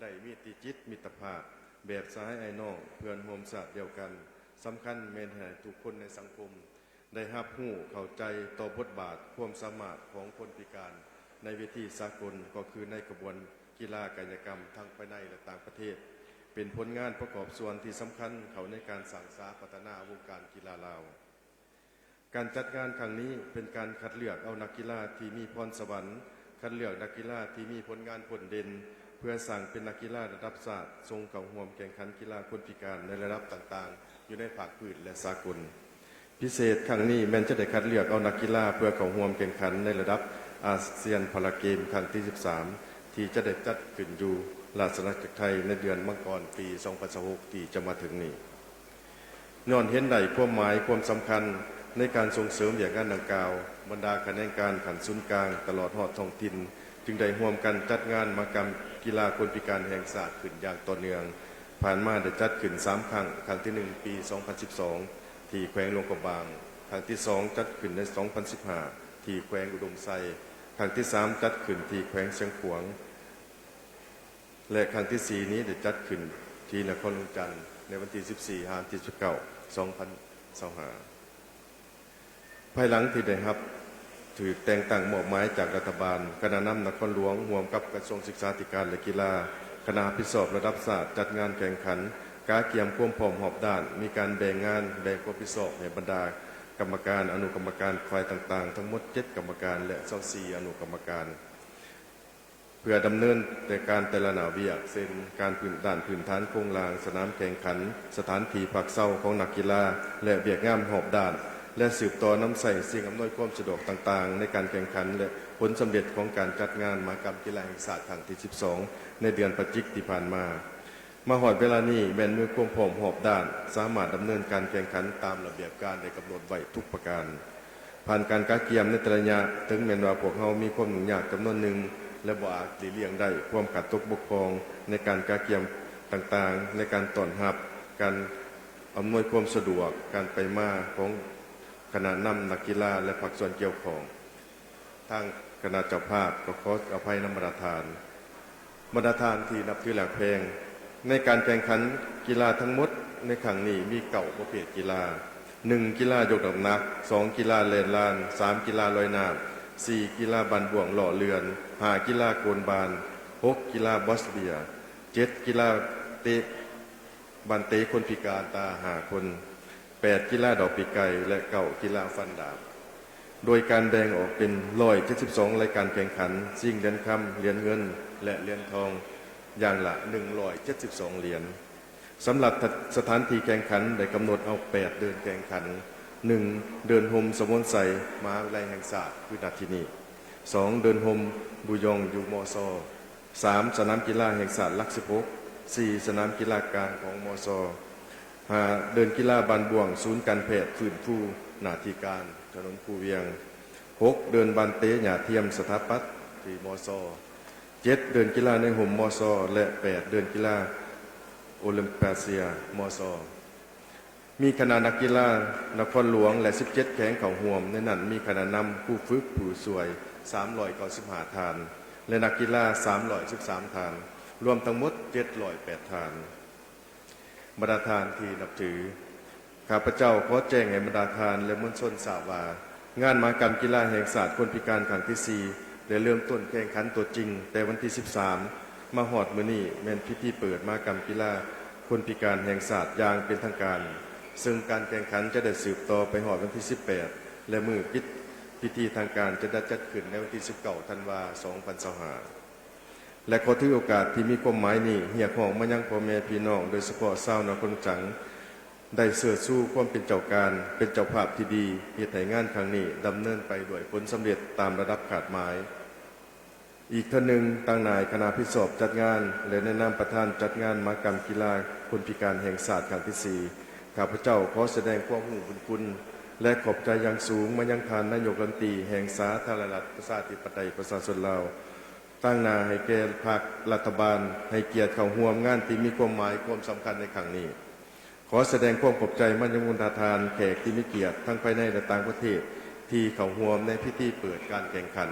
ໄດ້ມີຕິຈິດມິດຕະພາບແບບສະຫາຍອ້າຍນ້ອງ, ເພື່ອນຮ່ວມຊາດດຽວກັນ. ສຳຄັນແມ່ນໃຫ້ທຸກຄົນໃນສັງຄົມໄດ້ຮັບຮູ້ເຂົ້າໃຈຕໍ່ບົດບາດຄວາມສາມາດຂອງຄົນພິການໃນເວທີສາກົນ, ກໍຄືໃນຂະບວນກິລາກາຍະກຳທັງພາຍໃນ ແລະ ຕ່າງປະເທດ, ເປັນຜົນງານປະກອບສ່ວນທີ່ສຳຄັນເຂົ້າໃນການສ້າງສາພັດທະນາວົງການກິລາລາວ. ການຈັດງານຄັ້ງນີ້ເປັນການຄັດເລືອກເອົານັກກິລາທີ່ມີພອນສະຫວັນ, ຄັດເລືອກນັກກິລາທີ່ມີຜົນງານພົ້ນເດັ່ນ ເພື່ອສ້າງເປັນນັກກິລາລະດັບຊາດ ສົ່ງເຂົ້າຮ່ວມແຂ່ງຂັນກິລາຄົນພິການໃນລະດັບຕ່າງໆ ຢູ່ໃນພາກພື້ນ ແລະ ສາກົນ. ພິເສດຄັ້ງນີ້ແມ່ນຈະໄດ້ຄັດເລືອກເອົານັກກິລາເພື່ອເຂົ້າຮ່ວມແຂ່ງຂັນໃນລະດັບອາຊຽນພາລາເກມຄັ້ງທີສິບສາມ ທີ່ຈະໄດ້ຈັດຂຶ້ນຢູ່ລາຊະອານາຈັກໄທໃນເດືອນມັງກອນປີສອງພັນຊາວຫົກ ທີ່ຈະມາເຖິງນີ້. ຍ້ອນເຫັນໄດ້ຄວາມໝາຍຄວາມສຳຄັນໃນການສົ່ງເສີມວຽກງານດັ່ງກ່າວ, ບັນດາຂະແໜງການຂັ້ນສູນກາງ ຕະຫຼອດຮອດທ້ອງຖິ່ນ ຈຶ່ງໄດ້ຮ່ວມກັນຈັດງານມະຫະກຳກິລາຄົນພິການແຫ່ງຊາດຂຶ້ນຢ່າງຕໍ່ເນື່ອງ. ຜ່ານມາໄດ້ຈັດຂຶ້ນສາມຄັ້ງ, ຄັ້ງທີໜຶ່ງ ປີສອງພັນສິບສອງ ທີ່ແຂວງຫຼວງພະບາງ, ຄັ້ງທີສອງ ຈັດຂຶ້ນໃນສອງພັນສິບຫ້າ ທີ່ແຂວງອຸດົມໄຊ, ຄັ້ງທີສາມ ຈັດຂຶ້ນທີ່ແຂວງຊຽງຂວາງ ແລະ ຄັ້ງທີສີ່ນີ້ໄດ້ຈັດຂຶ້ນທີ່ນະຄອນຫຼວງຈັນ ໃນວັນທີສິບສີ່ ຫາ ທີສິບເກົ້າ ສອງພັນຊາວຫ້າ. ພາຍຫຼັງທີ່ໄດ້ຮັບຖືກແຕ່ງຕັ້ງມອບໝາຍຈາກລັດຖະບານ, ຄະນະນຳນະຄອນຫຼວງຮ່ວມກັບກະຊວງສຶກສາທິການ ແລະ ກິລາ, ຄະນະຮັບຜິດຊອບລະດັບຊາດຈັດງານແຂ່ງຂັນ, ກະກຽມຄວາມພ້ອມຮອບດ້ານ, ມີການແບ່ງງານ, ແບ່ງຄວາມຜິດຊອບໃຫ້ບັນດາກຳມະການ, ອະນຸກຳມະການຝ່າຍຕ່າງໆ ທັງໝົດເຈັດກຳມະການ ແລະ ຊາວສີ່ອະນຸກຳມະການ. ເພື່ອດຳເນີນແຕ່ການແຕ່ລະໜ້າວຽກ ເຊັ່ນ ການພື້ນ ດ້ານພື້ນຖານໂຄງລ່າງ, ສະໜາມແຂ່ງຂັນ, ສະຖານທີ່ພັກເຊົາຂອງນັກກິລາ ແລະ ວຽກງານຮອບດ້ານ ແລະ ສືບຕໍ່ນຳໃຊ້ສິ່ງອຳນວຍຄວາມສະດວກຕ່າງໆ ໃນການແຂ່ງຂັນ ແລະ ຜົນສຳເລັດຂອງການຈັດງານມະຫະກຳກິລາແຫ່ງຊາດຄັ້ງທີສິບສອງ ໃນເດືອນພະຈິກທີ່ຜ່ານມາ. ມາຮອດເວລານີ້ແມ່ນມີຄວາມພ້ອມຮອບດ້ານ, ສາມາດດຳເນີນການແຂ່ງຂັນຕາມລະບຽບການໄດ້ກຳນົດໄວ້ທຸກປະການ. ຜ່ານການກະກຽມໃນແຕ່ລະໄລຍະ, ເຖິງແມ່ນວ່າພວກເຮົາມີຄວາມຫຍຸ້ງຍາກຈຳນວນໜຶ່ງ ແລະ ບໍ່ອາດຫຼີກລ່ຽງໄດ້ຄວາມຂາດຕົກບົກຜ່ອງໃນການກະກຽມຕ່າງໆ ໃນການຕ້ອນຮັບ, ການອຳນວຍຄວາມສະດວກການໄປມາຂອງຄະນະນຳນັກກິລາ ແລະ ພາກສ່ວນກ່ຽວຂ້ອງ. ທາງ ຄະນະເຈົ້າພາບກໍຂໍອະໄພນຳບັນດາທ່ານ. ບັນດາທ່ານທີ່ນັບຖືແລະຮັກແພງ, ໃນການແຂ່ງຂັນກິລາທັງໝົດໃນຄັ້ງນີ້ມີເກົ້າປະເພດກິລາ, ໜຶ່ງ ກິລາຍົກນ້ຳໜັກ, ສອງ ກິລາແລ່ນລານ, ສາມ ກິລາລອຍນ້ຳ, ສີ່ ກິລາບານບ້ວງລໍ້ເລື່ອນ, ຫ້າ ກິລາໂກນບານ, ຫົກ ກິລາບອສເບຍ, ເຈັດ ກິລາເຕະ ບານເຕະຄົນພິການຕາຫ້າຄົນ, ແປດ ກິລາດອກປີກໄກ່ ແລະ ເກົ້າ ກິລາຟັນດາບ, ໂດຍການແບ່ງອອກເປັນ ໜຶ່ງຮ້ອຍເຈັດສິບສອງ ລາຍການແຂ່ງຂັນ, ຊິງຫຼຽນຄຳ, ຫຼຽນເງິນ ແລະ ຫຼຽນທອງ ຢ່າງລະ ໜຶ່ງຮ້ອຍເຈັດສິບສອງ ຫຼຽນ. ສຳລັບສະຖານທີ່ແຂ່ງຂັນໄດ້ກຳນົດເອົາ ແປດ ເດີ່ນແຂ່ງຂັນ, ໜຶ່ງ ເດີ່ນຮົ່ມສະໂມນໄຊ ມະຫາວິທະຍາໄລແຫ່ງຊາດ ຄືນະທີ່ນີ້, ສອງ ເດີ່ນຮົ່ມບູຢອງ ຢູ່ ມຊ. ສາມ ສະໜາມກິລາແຫ່ງຊາດຫຼັກສິບຫົກ, ສີ່ ສະໜາມກິລາກາງຂອງ ມຊ. ຫ້າ ເດີ່ນກິລາບານບ້ວງ ສູນການແພດຟື້ນຟູໜ້າທີ່ການ ຖະໜົນຄູວຽງ, ຫົກ ເດີ່ນບານເຕະຫຍ້າທຽມສະຖາປັດ ທີ່ ມຊ. ເຈັດ ເດີ່ນກິລາໃນຮົ່ມ ມຊ ແລະ ແປດ ເດີ່ນກິລາໂອລິມປຽ ມຊ. ມີຄະນະນັກກິລານະຄອນຫຼວງ ແລະ ສິບເຈັດແຂວງເຂົ້າຮ່ວມ, ໃນນັ້ນມີຄະນະນຳ, ຄູຝຶກ, ຜູ້ຊ່ວຍ ສາມຮ້ອຍເກົ້າສິບຫ້າທ່ານ ແລະ ນັກກິລາ ສາມຮ້ອຍສິບສາມທ່ານ, ລວມທັງໝົດ ເຈັດຮ້ອຍແປດທ່ານ. ບັນດາທ່ານທີ່ນັບຖື, ຂ້າພະເຈົ້າຂໍແຈ້ງໃຫ້ບັນດາທ່ານ ແລະ ມວນຊົນຊາບວ່າ, ງານມະຫະກຳກິລາແຫ່ງຊາດຄົນພິການຄັ້ງທີສີ່ ໄດ້ເລີ່ມຕົ້ນແຂ່ງຂັນຕົວຈິງແຕ່ວັນທີສິບສາມ ມາຮອດມື້ນີ້ ແມ່ນພິທີເປີດມະຫະກຳກິລາຄົນພິການແຫ່ງຊາດຢ່າງເປັນທາງການ, ເຊິ່ງການແຂ່ງຂັນຈະໄດ້ສືບຕໍ່ໄປຮອດວັນທີສິບແປດ ແລະ ມື້ປິດພິທີທາງການຈະໄດ້ຈັດຂຶ້ນໃນວັນທີສິບເກົ້າ ທັນວາ ສອງພັນຊາວຫ້າ. ແລະ ຂໍຖືໂອກາດທີ່ມີຄວາມໝາຍນີ້ ຮຽກຮ້ອງມາຍັງພໍ່ແມ່ພີ່ນ້ອງ, ໂດຍສະເພາະຊາວນະຄອນຫຼວງວຽງຈັນ, ໄດ້ເຊີດຊູຄວາມເປັນເຈົ້າການ, ເປັນເຈົ້າພາບທີ່ດີ, ເຮັດໃຫ້ງານຄັ້ງນີ້ດຳເນີນໄປດ້ວຍຜົນສຳເລັດຕາມລະດັບຄາດໝາຍ. ອີກເທື່ອໜຶ່ງ, ຕາງໜ້າຄະນະຮັບຜິດຊອບຈັດງານ ແລະ ໃນນາມປະທານຈັດງານມະຫະກຳກິລາຄົນພິການແຫ່ງຊາດຄັ້ງທີສີ່, ຂ້າພະເຈົ້າຂໍສະແດງຄວາມຮູ້ບຸນຄຸນ ແລະ ຂອບໃຈຢ່າງສູງມາຍັງທ່ານນາຍົກລັດຖະມົນຕີແຫ່ງສາທາລະນະລັດ ປະຊາທິປະໄຕ ປະຊາຊົນລາວ, ຕາງໜ້າໃຫ້ແກ່ພັກລັດຖະບານ ໃຫ້ກຽດເຂົ້າຮ່ວມງານທີ່ມີຄວາມໝາຍຄວາມສຳຄັນໃນຄັ້ງນີ້. ຂໍສະແດງຄວາມຂອບໃຈມາຍັງບັນດາທ່ານແຂກທີ່ມີກຽດ ທັງພາຍໃນ ແລະ ຕ່າງປະເທດ ທີ່ເຂົ້າຮ່ວມໃນພິທີເປີດການແຂ່ງຂັນ.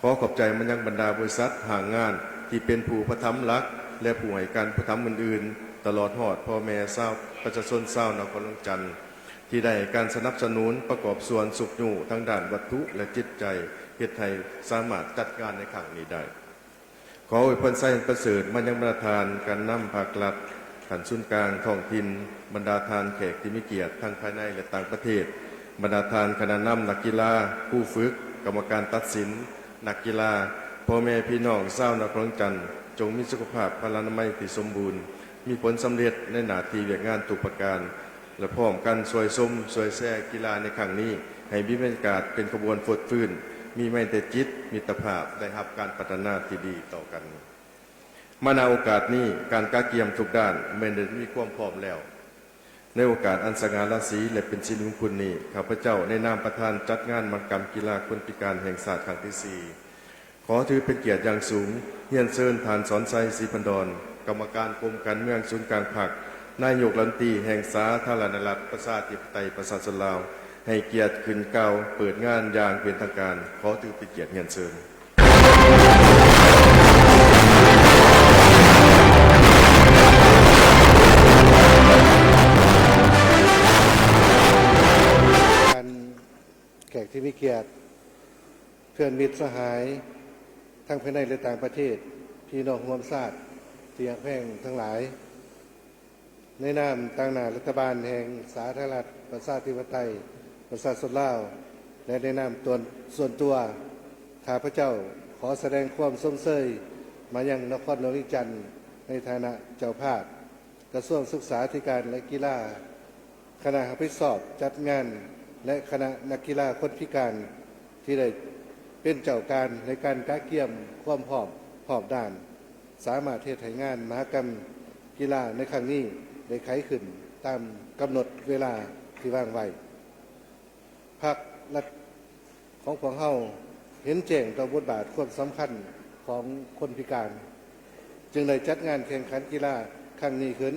ຂໍຂອບໃຈມາຍັງບັນດາບໍລິສັດຮ່າງງານ ທີ່ເປັນຜູ້ອຸປະຖຳຫຼັກ ແລະ ຜູ້ໃຫ້ການອຸປະຖຳອື່ນໆ, ຕະຫຼອດຮອດພໍ່ແມ່ຊາວ ປະຊາຊົນຊາວນະຄອນຫຼວງວຽງຈັນ ທີ່ໄດ້ໃຫ້ການສະໜັບສະໜູນປະກອບສ່ວນຊຸກຍູ້ທາງດ້ານວັດຖຸ ແລະ ຈິດໃຈ, ເຮັດໃຫ້ສາມາດຈັດງານໃນຄັ້ງນີ້ໄດ້. ຂໍອວຍພອນໄຊອັນປະເສີດມາຍັງບັນດາທ່ານການນຳພາກລັດ, ຂັ້ນສູນກາງ, ທ້ອງຖິ່ນ, ບັນດາທ່ານແຂກທີ່ມີກຽດທັງພາຍໃນ ແລະ ຕ່າງປະເທດ, ບັນດາທ່ານຄະນະນຳ, ນັກກິລາ, ຄູຝຶກ, ກຳມະການຕັດສິນ, ນັກກິລາ, ພໍ່ແມ່ພີ່ນ້ອງຊາວນະຄອນຫຼວງວຽງຈັນ, ຈົ່ງມີສຸຂະພາບພະລານາໄມທີ່ສົມບູນ, ມີຜົນສຳເລັດໃນໜ້າທີ່ວຽກງານທຸກປະການ ແລະ ພ້ອມກັນຊ່ວຍຊົມ, ຊ່ວຍແຊກິລາໃນຄັ້ງນີ້ ໃຫ້ມີບັນຍາກາດເປັນຂະບວນຟົດຟື້ນ, ມີໄມຕຣີຈິດ, ມິດຕະພາບ, ໄດ້ຮັບການພັດທະນາທີ່ດີຕໍ່ກັນ. ມາ ນະ ໂອກາດນີ້, ການກະກຽມທຸກດ້ານແມ່ນໄດ້ມີຄວາມພ້ອມແລ້ວ. ໃນໂອກາດອັນສະຫງ່າລາສີ ແລະ ເປັນສິລິມຸງຄຸນນີ້, ຂ້າພະເຈົ້າ ໃນນາມປະທານຈັດງານມະຫະກຳກິລາຄົນພິການແຫ່ງຊາດຄັ້ງທີສີ່ ຂໍຖືເປັນກຽດຢ່າງສູງ ຮຽນເຊີນທ່ານ ສອນໄຊ ສີພັນດອນ, ກຳມະການກົມການເມືອງສູນກາງພັກ, ນາຍົກລັດຖະມົນຕີແຫ່ງສາທາລະນະລັດ ປະຊາທິປະໄຕ ປະຊາຊົນລາວ, ໃຫ້ກຽດຂຶ້ນກ່າວເປີດງານຢ່າງເປັນທາງການ. ຂໍຖືເປັນກຽດຮຽນເຊີນ. ທ່ານແຂກທີ່ມີກຽດ, ເພື່ອນມິດສະຫາຍ ທັງພາຍໃນ ແລະ ຕ່າງປະເທດ, ພີ່ນ້ອງຮ່ວມຊາດທີ່ຮັກແພງທັງຫຼາຍ, ໃນນາມຕາງໜ້າລັດຖະບານແຫ່ງສາທາລະນະລັດ ປະຊາທິປະໄຕ ປະຊາຊົນລາວ ແລະ ໃນນາມຕົວ ສ່ວນຕົວ, ຂ້າພະເຈົ້າຂໍສະແດງຄວາມຊົມເຊີຍມາຍັງນະຄອນຫຼວງວຽງຈັນ ໃນຖານະເຈົ້າພາບ, ກະຊວງສຶກສາທິການ ແລະ ກິລາ, ຄະນະຮັບຜິດຊອບຈັດງານ ແລະ ຄະນະນັກກິລາຄົນພິການ ທີ່ໄດ້ເປັນເຈົ້າການໃນການກະກຽມຄວາມພ້ອມຮອບດ້ານ, ສາມາດເຮັດໃຫ້ງານມະຫະກຳກິລາໃນຄັ້ງນີ້ໄດ້ໄຂຂຶ້ນຕາມກຳນົດເວລາທີ່ວາງໄວ້. ພັກລັດ ຂອງພວກເຮົາເຫັນແຈ້ງຕໍ່ບົດບາດຄວາມສຳຄັນຂອງຄົນພິການ, ຈຶ່ງໄດ້ຈັດງານແຂ່ງຂັນກິລາຄັ້ງນີ້ຂຶ້ນ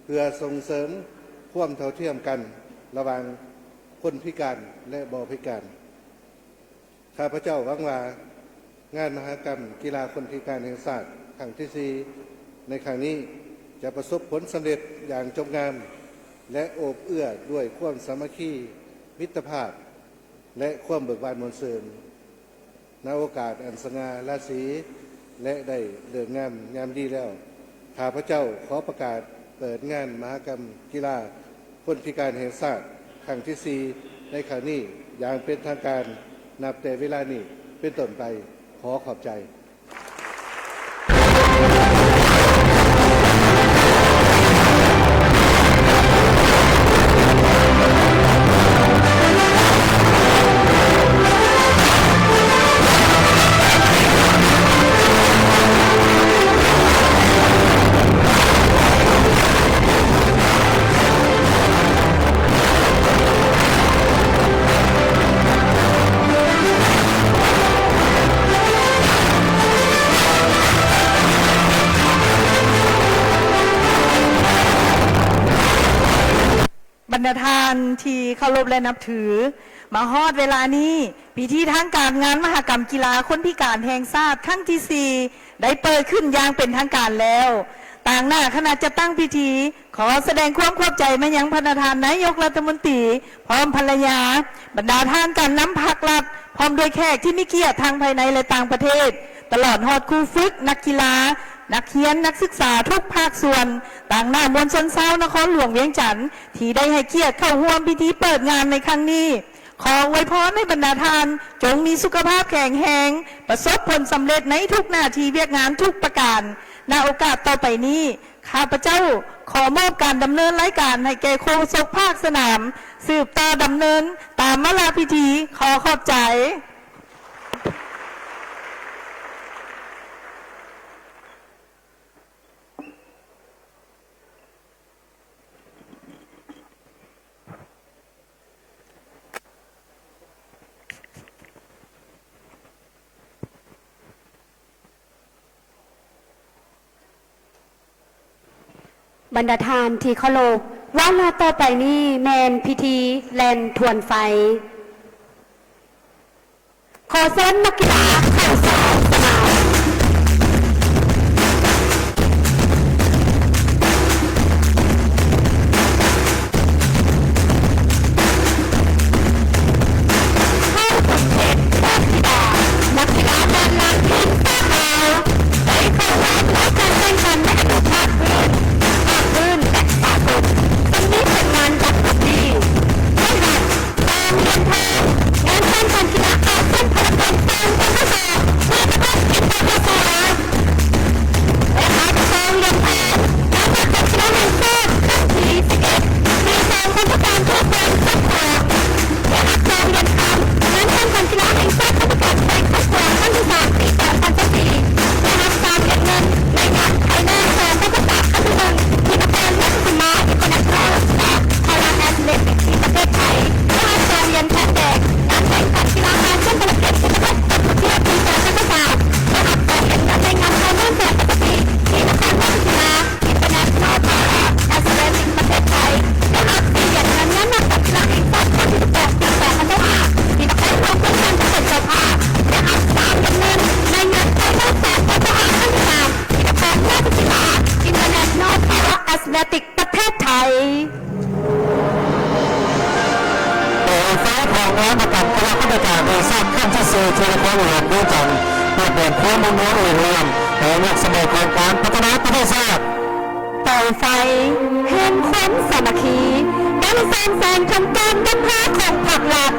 ເພື່ອສົ່ງເສີມຄວາມເທົ່າທຽມກັນລະຫວ່າງຄົນພິການ ແລະ ບໍ່ພິການ. ຂ້າພະເຈົ້າຫວັງວ່າ ງານມະຫະກຳກິລາຄົນພິການແຫ່ງຊາດຄັ້ງທີສີ່ ໃນຄັ້ງນີ້ ຈະປະສົບຜົນສຳເລັດຢ່າງຈົບງາມ ແລະ ໂອບເອື້ອດ້ວຍຄວາມສາມັກຄີ, ມິດຕະພາບ ແລະ ຄວາມເບີກບານມ່ວນຊື່ນ. ໃນໂອກາດອັນສະຫງ່າລາສີ ແລະ ໄດ້ເລີກງາມຍາມດີແລ້ວ, ຂ້າພະເຈົ້າຂໍປະກາດເປີດງານມະຫະກຳກິລາຄົນພິການແຫ່ງຊາດຄັ້ງທີສີ່ ໃນຄັ້ງນີ້ຢ່າງເປັນທາງການ ນັບແຕ່ເວລານີ້ເປັນຕົ້ນໄປ. ຂໍຂອບໃຈ. ບັນດາທ່ານທີ່ເຄົາລົບ ແລະ ນັບຖື, ມາຮອດເວລານີ້, ພິທີທາງການງານມະຫະກຳກິລາຄົນພິການແຫ່ງຊາດຄັ້ງທີສີ່ ໄດ້ເປີດຂຶ້ນຢ່າງເປັນທາງການແລ້ວ. ຕາງໜ້າຄະນະຈັດຕັ້ງພິທີ ຂໍສະແດງຄວາມຂອບໃຈມາຍັງພະນະທ່ານນາຍົກລັດຖະມົນຕີ ພ້ອມພັນລະຍາ, ບັນດາທ່ານການນຳພັກລັດ, ພ້ອມດ້ວຍແຂກທີ່ມີກຽດທັງພາຍໃນ ແລະ ຕ່າງປະເທດ, ຕະຫຼອດຮອດຄູຝຶກ, ນັກກິລາ, ນັກຮຽນ, ນັກສຶກສາທຸກພາກສ່ວນ, ຕາງໜ້າມວນຊົນຊາວນະຄອນຫຼວງວຽງຈັນ ທີ່ໄດ້ໃຫ້ກຽດເຂົ້າຮ່ວມພິທີເປີດງານໃນຄັ້ງນີ້. ຂໍອວຍພອນໃຫ້ບັນດາທ່ານ ຈົ່ງມີສຸຂະພາບແຂງແຮງ, ປະສົບຜົນສຳເລັດໃນທຸກໜ້າທີ່ວຽກງານທຸກປະການ. ໃນໂອກາດຕໍ່ໄປນີ້, ຂ້າພະເຈົ້າຂໍມອບການດຳເນີນລາຍການໃຫ້ແກ່ໂຄສົກພາກສະໜາມ ສືບຕໍ່ດຳເນີນຕາມວາລະພິທີ. ຂໍຂອບໃຈ. ບັນດາທ່ານທີ່ເຄົາລົບ, ວາລະຕໍ່ໄປນີ້ແມ່ນພິທີແລ່ນທວນໄຟ. ຂໍເຊີນນັກກິລາເຂົ້າສອງສະໜາມ. ເຂົ້າສົມເດັດນັກກິລາ, ນັກກິລາດ້ານຫຼັງທີມຊາດລາວ ໄດ້ເຂົ້າຮ່ວມໃນການແຂ່ງຂັນໃນອະນຸພາກພື້ນ, ພາກພື້ນ ແລະ ສາກົນ, ເຊິ່ງມີຜົນງານດັງຕໍ່ໄປນີ້: ໄດ້ຮັບ ສາມ ຫຼຽນທອງ ງານແຂ່ງຂັນກິລາອາຊຽນພາຣາເກມ ສອງພັນຊາວສອງ ທີ່ປະເທດອິນໂດເນເຊຍ ແລະ ຮັບ ສອງ ຫຼຽນທອງ ງານແຂ່ງຂັນກິລາແຫ່ງຊາດຄັ້ງທີສິບເອັດ ປີ ສອງພັນຊາວສາມ ທີ່ແຂວງຊຽງຂວາງ ໄດ້ຮັບ ສອງ ຫຼຽນຄຳ ງານແຂ່ງຂັນກິລາແຫ່ງຊາດຄົນພິການແຂວງຊຽງຂວາງຄັ້ງທີສາມ ປີ ສອງພັນຊາວສີ່ ໄດ້ຮັບ ສາມ ຫຼຽນເງິນ ໃນງານໄຟແນນ ສອງພັນຊາວສາມ ຄັ້ງທີໜຶ່ງ ທີ່ນະຄອນລາຊະສີມາ ອິນເຕີເນຊັນແນລ ແລະ ພາຣາແອັດເລຕິກ ທີ່ປະເທດໄທ ໄດ້ຮັບ ສອງ ຫຼຽນທອງແດງ ງານແຂ່ງຂັນກິລາອາຊຽນພາຣາເກມ ທີ່ປະເທດກຳປູເຈຍ ປີ ສອງພັນຊາວສາມ ໄດ້ຮັບ ສອງ ຫຼຽນເງິນ ໃນງານໄຟແນນ ສອງພັນຊາວສີ່ ທີ່ນະຄອນລາຊະສີມາ ອິນເຕີເນຊັນແນລ ແລະ ພາຣາແອັດເລຕິກ ປະເທດໄທ ໄດ້ຮັບ ສີ່ ຫຼຽນເງິນ ໃນງານມະຫະກຳກິລາແຫ່ງຊາດຄັ້ງທີສິບແປດ ປີ ສອງພັນຊາວຫ້າ ທີ່ນະຄອນຫຼວງວຽງຈັນ ເປັນເຈົ້າພາບ ແລະ ຮັບ ສາມ ຫຼຽນເງິນ ໃນງານໄຟແນນ ສອງພັນຊາວຫ້າ ຄັ້ງທີສາມ ທີ່ນະຄອນລາຊະສີມາ ອິນເຕີເນຊັນແນລ ພາຣາແອັດເລຕິກ ປະເທດໄທ. ໂດຍໄຟຂອງງານມະຫະກຳກິລາຄົນພິການແຫ່ງຊາດຄັ້ງທີສີ່ ທີ່ນະຄອນຫຼວງວຽງຈັນ ເປັນຄວາມອົບອຸ່ນເອື້ອເອື້ອມ ໃນຍຸກສະໄໝຂອງການພັດທະນາປະເທດຊາດ. ເຕົາໄຟແຫ່ງຄວາມສາມັກຄີ ໄດ້ສ່ອງແສງເຖິງການນຳພາຂອງພັກລັດ,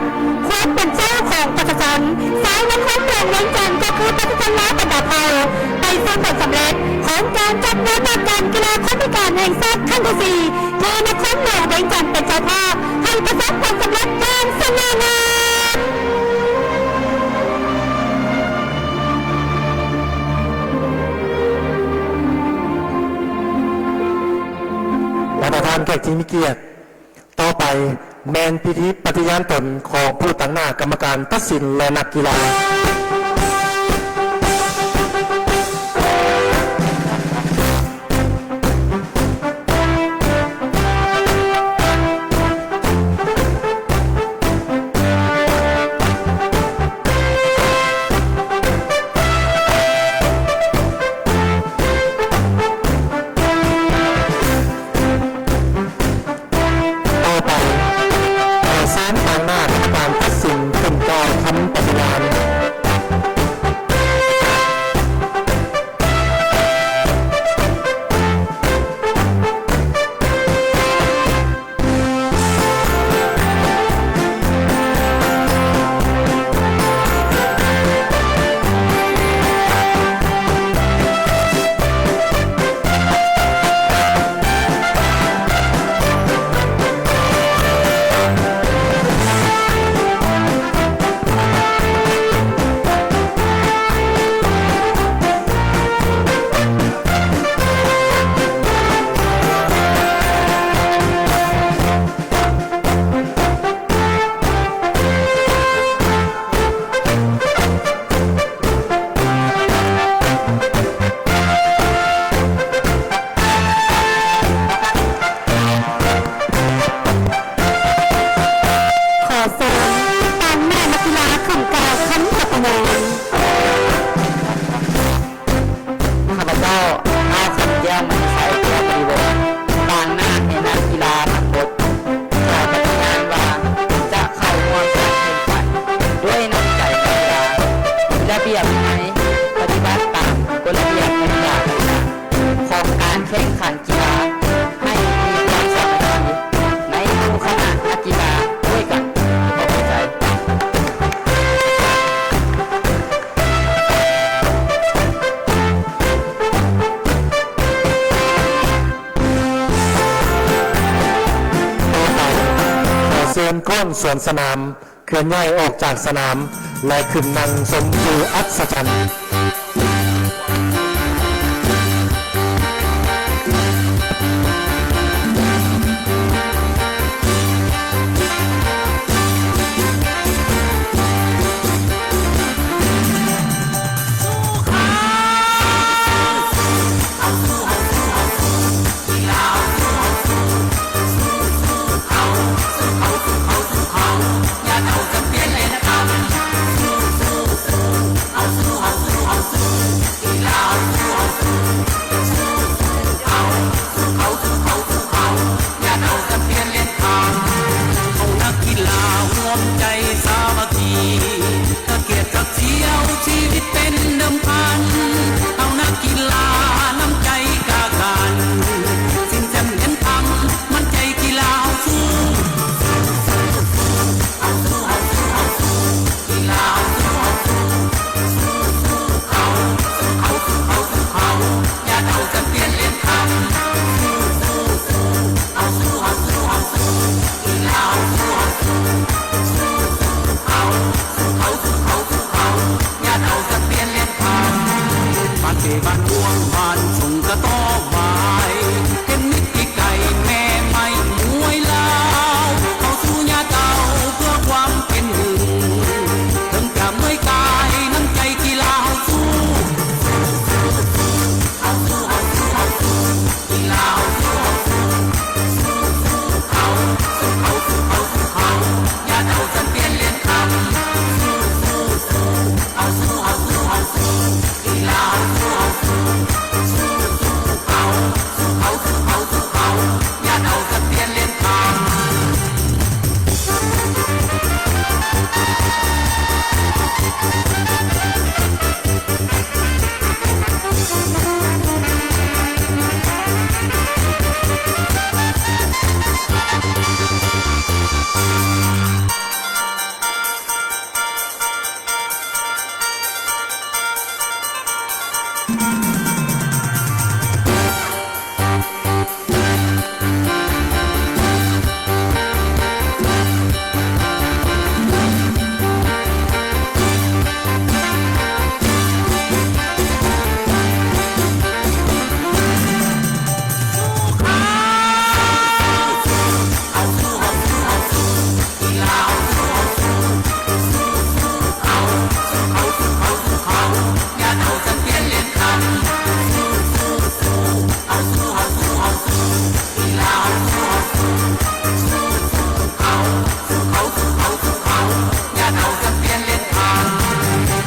ຄວາມເປັນເຈົ້າຂອງປະຊາຊົນ. ຊາວນະຄອນຫຼວງວຽງຈັນ ກໍຄືປະຊາຊົນລາວບັນດາເຜົ່າ ໄປສູ່ຜົນສຳເລັດຂອງການຈັດງານມະຫະກຳກິລາຄົນພິການແຫ່ງຊາດຄັ້ງທີສີ່ ທີ່ນະຄອນຫຼວງວຽງຈັນເປັນເຈົ້າພາບ ໃຫ້ປະສົບຜົນສຳເລັດຢ່າງສະຫງ່າງາມ. ບັນດາທ່ານແຂກທີ່ມີກຽດ, ຕໍ່ໄປແມ່ນພິທີປະຕິຍານຕົນຂອງຜູ້ຕາງໜ້າກຳມະການຕັດສິນ ແລະ ນັກກິລາ. ກັນກ້ອນສວນສະໜາມ ເຄື່ອນຍ້າຍອອກຈາກສະໜາມ ແລະ ຂຶ້ນນັ່ງຊົມວິວອັດສະຈັນ. ເຮົານັກກິລາຮ່ວມໃຈສາມັກຄີ ກະກຽດກັກສຽວ ຊີວິດເປັນເດີມພັນ. ເຮົານັກກິລານ້ຳໃຈກ້າການ ຊິງແຊມຫຼຽນຄຳ ໝັ້ນໃຈກິລາເຮົາສູ້. ບ້ານເປ ບ້ານມ່ວງ ບ້ານຊົງກະຕໍ່ບາຍ ເຫັນມິດທີ່ໄກແມ່ໄມ້ມວຍລາວ ເຮົາສູ້ຍາວເຕົາເພື່ອຄວາມເປັນໜຶ່ງ ເຖິງຈະເມື່ອຍກາຍ ນ້ຳໃຈກິລາເຮົາສູ້.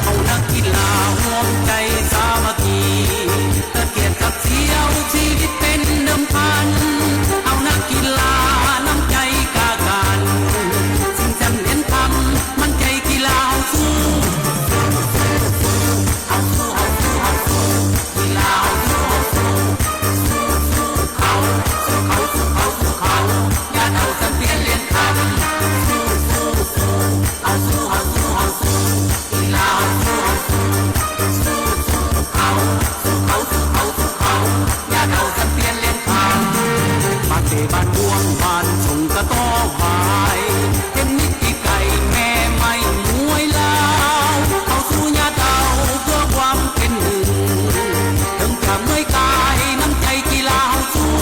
ເຮົານັກກິລາຮ່ວມໃຈສາມັກຄີ ກະກຽດກັກສຽວ ຊີວິດເປັນເດີມພັນ. ເຮົານັກກິລານ້ຳໃຈກ້າການ ຊິງແຊມຫຼຽນຄຳ ໝັ້ນໃຈກິລາເຮົາສູ້. ບ້ານເປ ບ້ານມ່ວງ ບ້ານຊົງກະຕໍ່ບາຍ ເຫັນມິດທີ່ໄກແມ່ໄມ້ມວຍລາວ ເຮົາສູ້ຍາວເຕົາເພື່ອຄວາມເປັນໜຶ່ງ ເຖິງຈະເມື່ອຍກາຍ ນ້ຳໃຈກິລາເຮົາສູ້.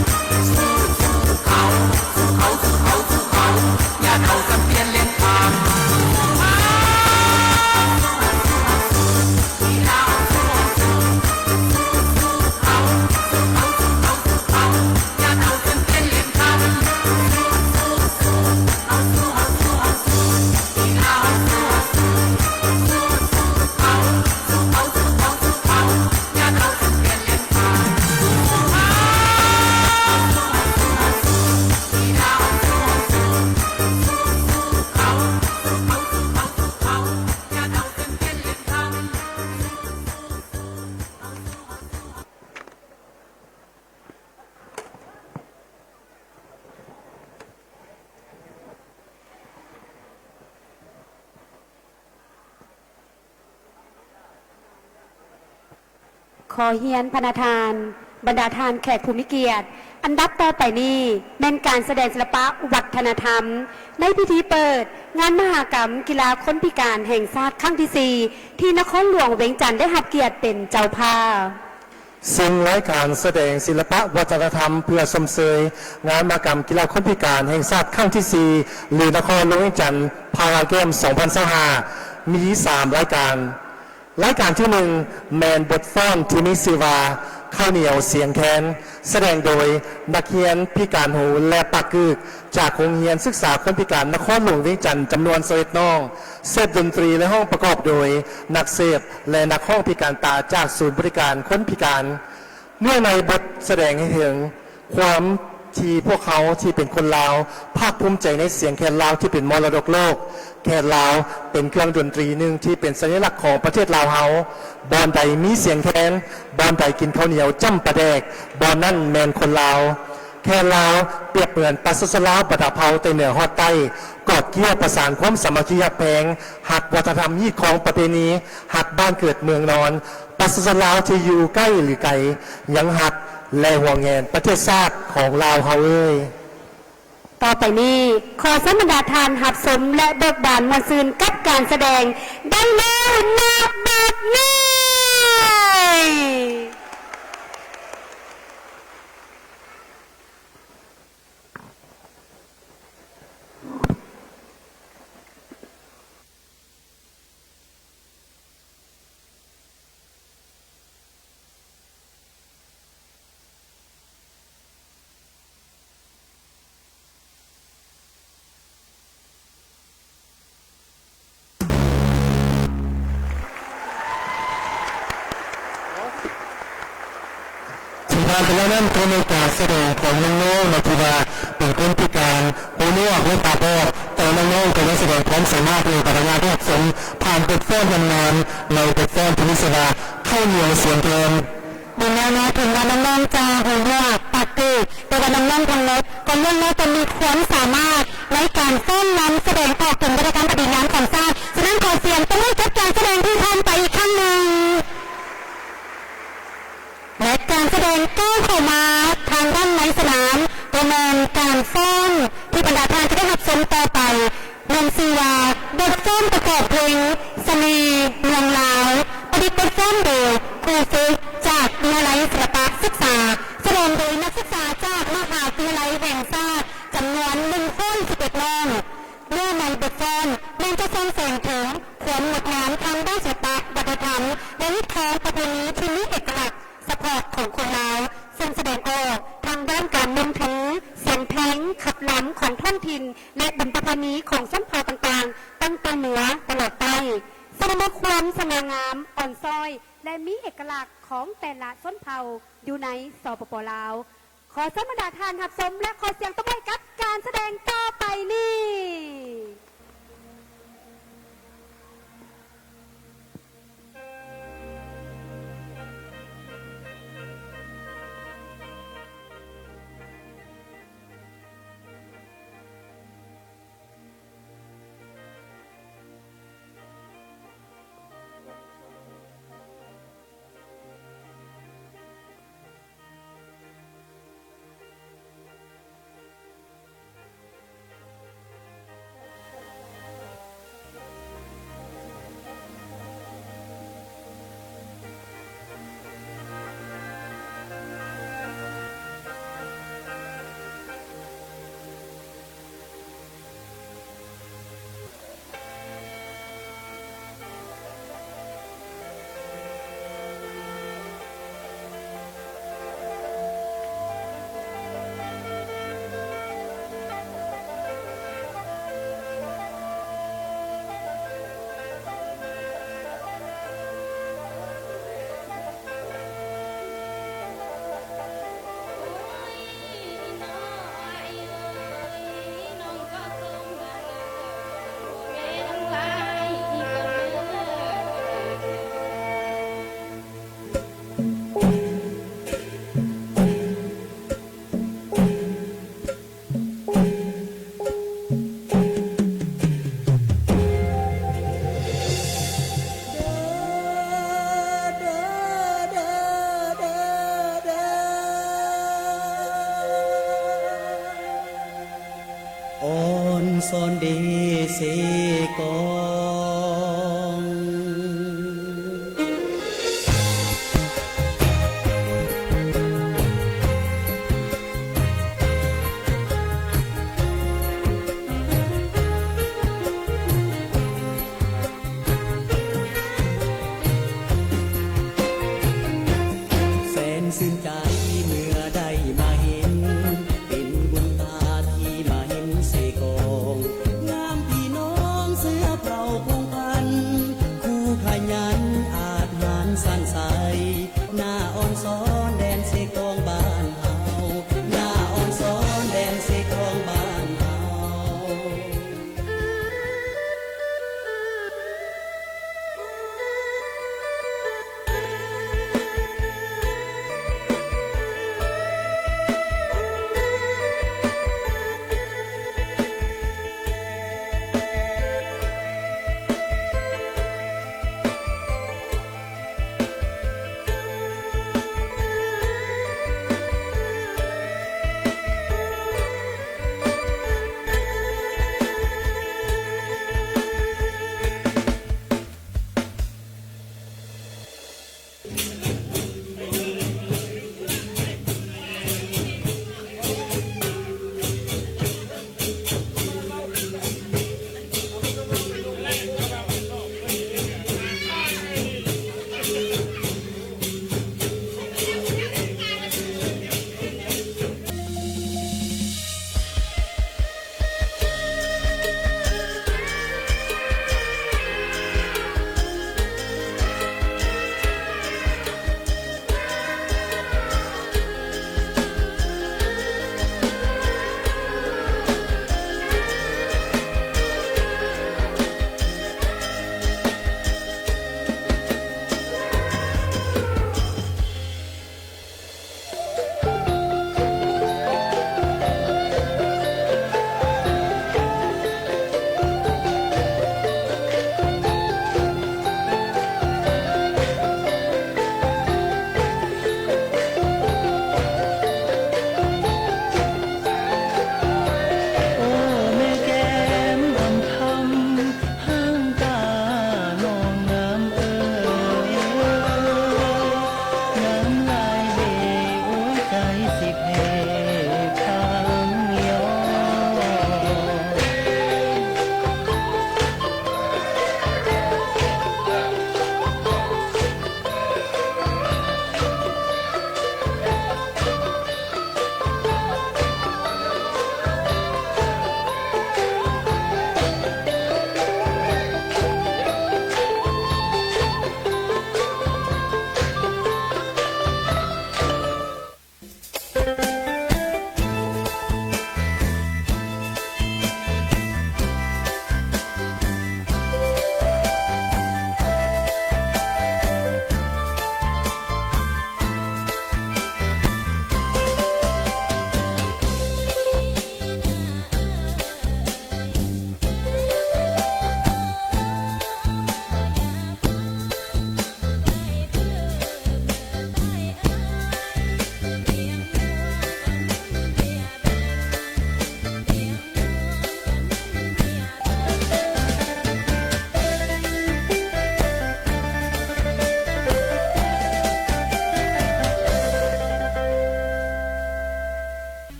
ເ ຂໍຮຽນພະນະທ່ານ, ບັນດາທ່ານແຂກຜູ້ມີກຽດ, ອັນດັບຕໍ່ໄປນີ້ແມ່ນການສະແດງສິລະປະວັດທະນະທຳ ໃນພິທີເປີດງານມະຫະກຳກິລາຄົນພິການແຫ່ງຊາດຄັ້ງທີສີ່ ທີ່ນະຄອນຫຼວງວຽງຈັນໄດ້ຮັບກຽດເປັນເຈົ້າພາບ. ຊຶ່ງລາຍການສະແດງສິລະປະວັດທະນະທຳເພື່ອຊົມເຊີຍງານມະຫະກຳກິລາຄົນພິການແຫ່ງຊາດຄັ້ງທີສີ່ ຫຼື ນະຄອນຫຼວງວຽງຈັນ Para Games ສອງພັນຊາວຫ້າ ມີສາມລາຍການ. ລາຍການທີໜຶ່ງ ແມ່ນບົດຟ້ອນທີ່ມີຊື່ວ່າ ເຂົ້າໜຽວສຽງແຄນ, ສະແດງໂດຍນັກຮຽນພິການຫູ ແລະ ປາກກຶກ ຈາກໂຮງຮຽນສຶກສາຄົນພິການນະຄອນຫຼວງວຽງຈັນ ຈຳນວນຊາວເອັດນ້ອງ, ເຊບດົນຕີ ແລະ ຮ້ອງປະກອບໂດຍນັກເຊບ ແລະ ນັກຮ້ອງພິການຕາຈາກສູນບໍລິການຄົນພິການ. ເນື່ອງໃນບົດສະແດງໃຫ້ເຖິງຄວາມທີ່ພວກເຮົາທີ່ເປັນຄົນລາວ ພາກພູມໃຈໃນສຽງແຄນລາວທີ່ເປັນມໍລະດົກໂລກ. ແຄນລາວເປັນເຄື່ອງດົນຕີໜຶ່ງທີ່ເປັນສັນຍະລັກຂອງປະເທດລາວເຮົາ. ບ່ອນໃດມີສຽງແຄນ, ບ່ອນໃດກິນເຂົ້າໜຽວຈ້ຳປາແດກ, ບ່ອນນັ້ນແມ່ນຄົນລາວ. ແຄນລາວປຽບເໝືອນປະຊາຊົນລາວບັນດາເຜົ່າແຕ່ເໜືອຮອດໃຕ້, ກອດກ່ຽວປະສານຄວາມສາມັກຄີຮັກແພງ, ຮັກວັດທະນະທຳຮີດຄອງປະເພນີ, ຮັກບ້ານເກີດເມືອງນອນ. ປະຊາຊົນລາວທີ່ຢູ່ໃກ້ຫຼືໄກ ຍັງຮັກ ແລະ ຫວງແຫນປະເທດຊາດຂອງລາວເຮົາເອີຍ. ຕໍ່ໄປນີ້ ຂໍເຊີນບັນດາທ່ານຮັບຊົມ ແລະ ເບີກບານມ່ວນຊື່ນກັບການສະແດງໄດ້ແລ້ວ ນະບັດນີ້. ທີ່ຜ່ານໄປແລ້ວນັ້ນ ກໍແມ່ນການສະແດງຂອງນ້ອງໆ ເນາະ ທີ່ວ່າເປັນຄົນພິການ ຫູໜວກ ຫຼື ຕາບອດ, ແຕ່ນ້ອງໆ ກໍໄດ້ສະແດງຄວາມສາມາດ ແລະ ປັນຍາທີ່ຮັບສົມ ຜ່ານບົດຟ້ອນງາມໆ ໃນບົດຟ້ອນທີ່ມີຊື່ວ່າ ເຂົ້າໜຽວສຽງແຄນ. ແມ່ນແລ້ວເນາະ, ເຖິງວ່ານ້ອງໆ ຈະຫູໜວກ ປາກເກີກ, ແຕ່ວ່ານ້ອງໆ ທັງໝົດກໍລ້ວນແລ້ວແຕ່ມີຄວາມສາມາດໃນການຟ້ອນລຳ ສະແດງອອກເຖິງວັດທະນະທຳ ອະດີດງາມຂອງຊາດ. ສະນັ້ນ ຂໍສຽງຕົບມືກັບການສະແດງທີ່ຜ່ານໄປອີກຄັ້ງໜຶ່ງ. ແລະ ການສະແດງກ້າວເຂົ້າມາທາງດ້ານໃນສະໜາມ ກໍແມ່ນການຟ້ອນທີ່ບັນດາທ່ານຈະໄດ້ຮັບຊົມຕໍ່ໄປ ມີຊື່ວ່າ ບົດຟ້ອນປະກອບເພງສະເໜ່ເມືອງລາວ, ປະດິດບົດຟ້ອນໂດຍຄູຝຶກຈາກວິທະຍາໄລສິລະປະສຶກສາ, ສະແດງໂດຍນັກສຶກສາຈາກມະຫາວິທະຍາໄລແຫ່ງຊາດ ຈຳນວນໜຶ່ງຮ້ອຍສິບເອັດນ້ອງ. ເນື້ອໃນບົດຟ້ອນແມ່ນຈະສ່ອງແສງເຖິງຄວາມງົດງາມທາງດ້ານສິລະປະວັດທະນະທຳ ແລະ ຮີດຄອງປະເພນີທີ່ມີເອກະລັກສະເພາະຂອງຄົນລາວ, ເຊິ່ງສະແດງອອກທາງດ້ານການນົມຖື, ສຽງເພງ, ຂັບລຳຂອງທ້ອງຖິ່ນ ແລະ ບຸນປະເພນີຂອງຊົນເຜົ່າຕ່າງໆ ຕັ້ງແຕ່ເໜືອຕະຫຼອດໃຕ້, ສະແດງເຖິງຄວາມສະຫງ່າງາມ, ອ່ອນຊ້ອຍ ແລະ ມີເອກະລັກຂອງແຕ່ລະຊົນເຜົ່າຢູ່ໃນ ສປປ ລາວ. ຂໍເຊີນບັນດາທ່ານຮັບຊົມ ແລະ ຂໍສຽງຕົບມືໃຫ້ກັບການສະແດງຕໍ່ໄປນີ້. ສອນເດເຊກອງ. ແສນຊື່ນໃຈເມື່ອໄດ້ມາເຫັນ ເປັນບຸນຕາທີ່ມາເຫັນເຊກອງ ງາມພີ່ນ້ອງເສືອໂພ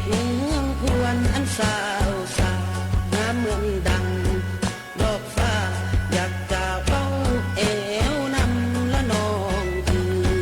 ເມືອງພວນອັນສາວສາ ງາມເໝືອນດັ່ງດອກຟ້າ ຢາກຈະເວົ້າແອວນຳລະນ້ອງເອີຍ.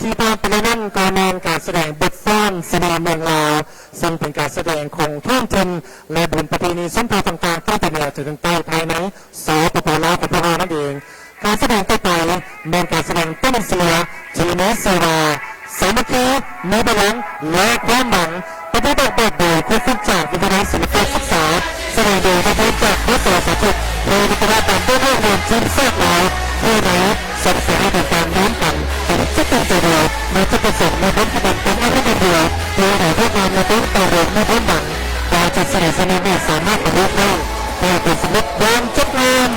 ທີ່ຜ່ານໄປແລ້ວນັ້ນກໍແມ່ນການສະແດງບົດຟ້ອນສະເໜ່ເມືອງລາວ ເຊິ່ງເປັນການສະແດງຂອງທ້ອງຖິ່ນ ແລະ ບຸນປະເພນີຊົນເຜົ່າຕ່າງໆ ຕັ້ງແຕ່ເໜືອຈົນເຖິງໃຕ້ ພາຍໃນ ສປປ ລາວ ຂອງພວກເຮົານັ້ນເອງ. ການສະແດງຕໍ່ໄປແມ່ນການສະແດງຕົ້ນເສືອທີ່ມີຊື່ວ່າ ສາມັກຄີ ມີພະລັງ ແລະ ຄວາມຫວັງ ປະຕິບັດແບບໃດ ຄູຝຶກຈາກວິທະຍາໄລສິລະປະສຶກສາ ສະແດງໂດຍນັກຮຽນຈາກ ມສ ສາມສິບ ແລະ ວິທະຍາກອນດ້ານໂລກຮ່ວມທີມຊາດລາວ ພາຍໃນ ສອງສາຍໃນການນຳກັນ ເປັນຈິດໃຈດຽວ ມີຈຸດປະສົງ ມີຜົນຂະຫຍັນ ເປັນອາລົມດຽວ ເພື່ອໃຫ້ພວກເຮົາມີຄວາມຕໍ່ເນື່ອງ ມີຄວາມຫວັງ ວ່າຈະສະແດງສະເໜ່ນີ້ສາມາດບັນລຸໄດ້ ເພື່ອຜົນສຳເລັດຢ່າງຈົບງາມ.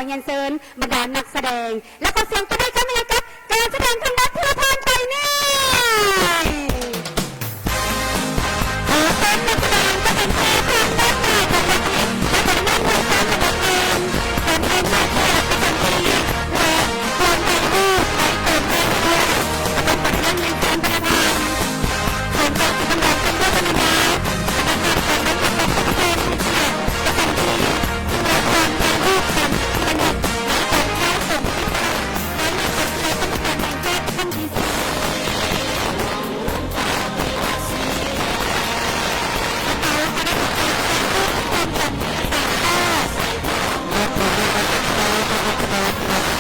ຮຽນເຊີນບັນດານັກສະແດງ ແລະ ຂໍສຽງປະມືກັນໃຫ້ກັບການສະແດງທາງດ້ານເພື່ອຜ່ານໄປນີ້. ຂໍເຊີນນັກສະແດງປະຈຳທີທາງດ້ານໜ້າຂອງເວທີ ແລະ ເປັນນັກເດີນທາງຂອງເຮົາເອງ ເປັນເອກະພາບປະຈຳທີ ແລະ ຄວາມໄດ້ຮູ້ໄດ້ເຕີມໄດ້ເລື້ອຍໆ ຂອງພະນັກ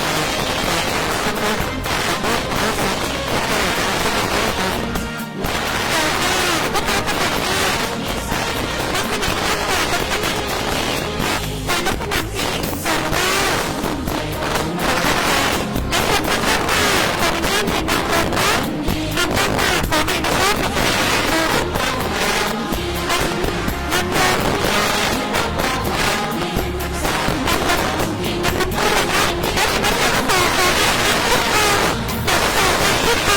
ງານເຊີນ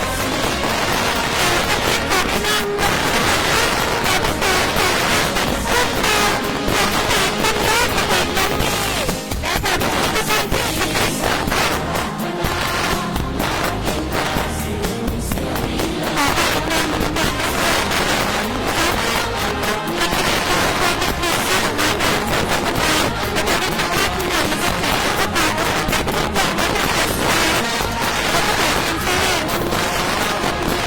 ພະນັກງານ ຂອງກອງບັນດ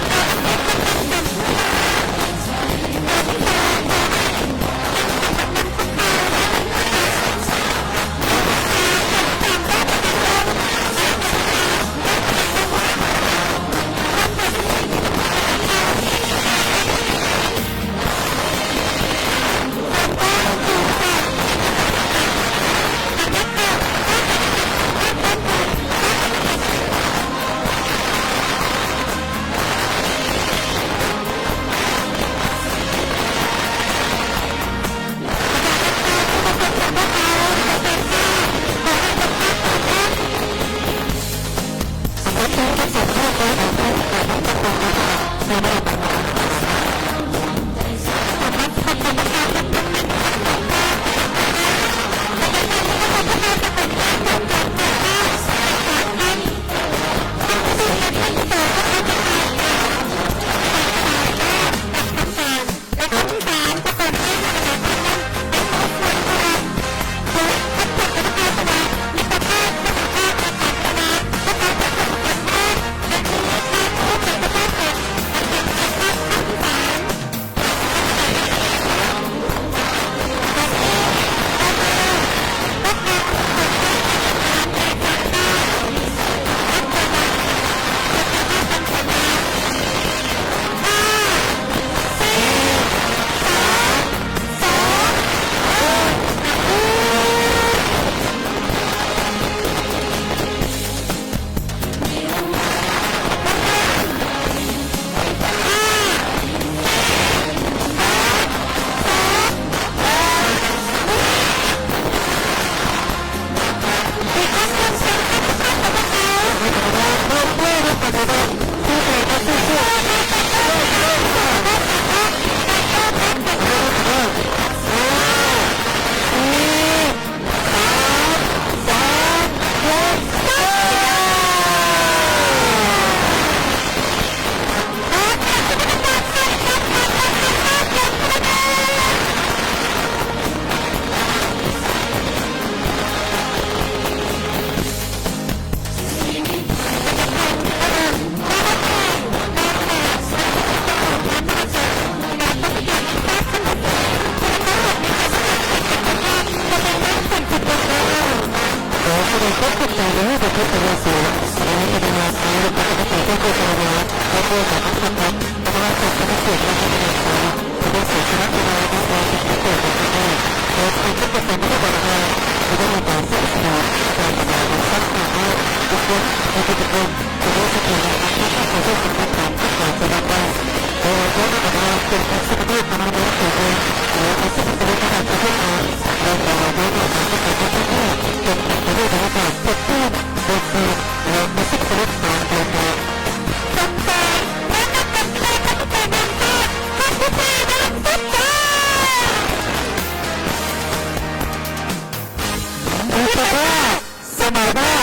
າເຊີນພະນັກງານ ພະນັກງານຂອງລັດຖະບານ ປະຈຳທີ ແລະ ຄວາມໄດ້ຮູ້ຄວາມເປັນລະບົບໃນການເຂົ້າສົມ ສະບາຍດີ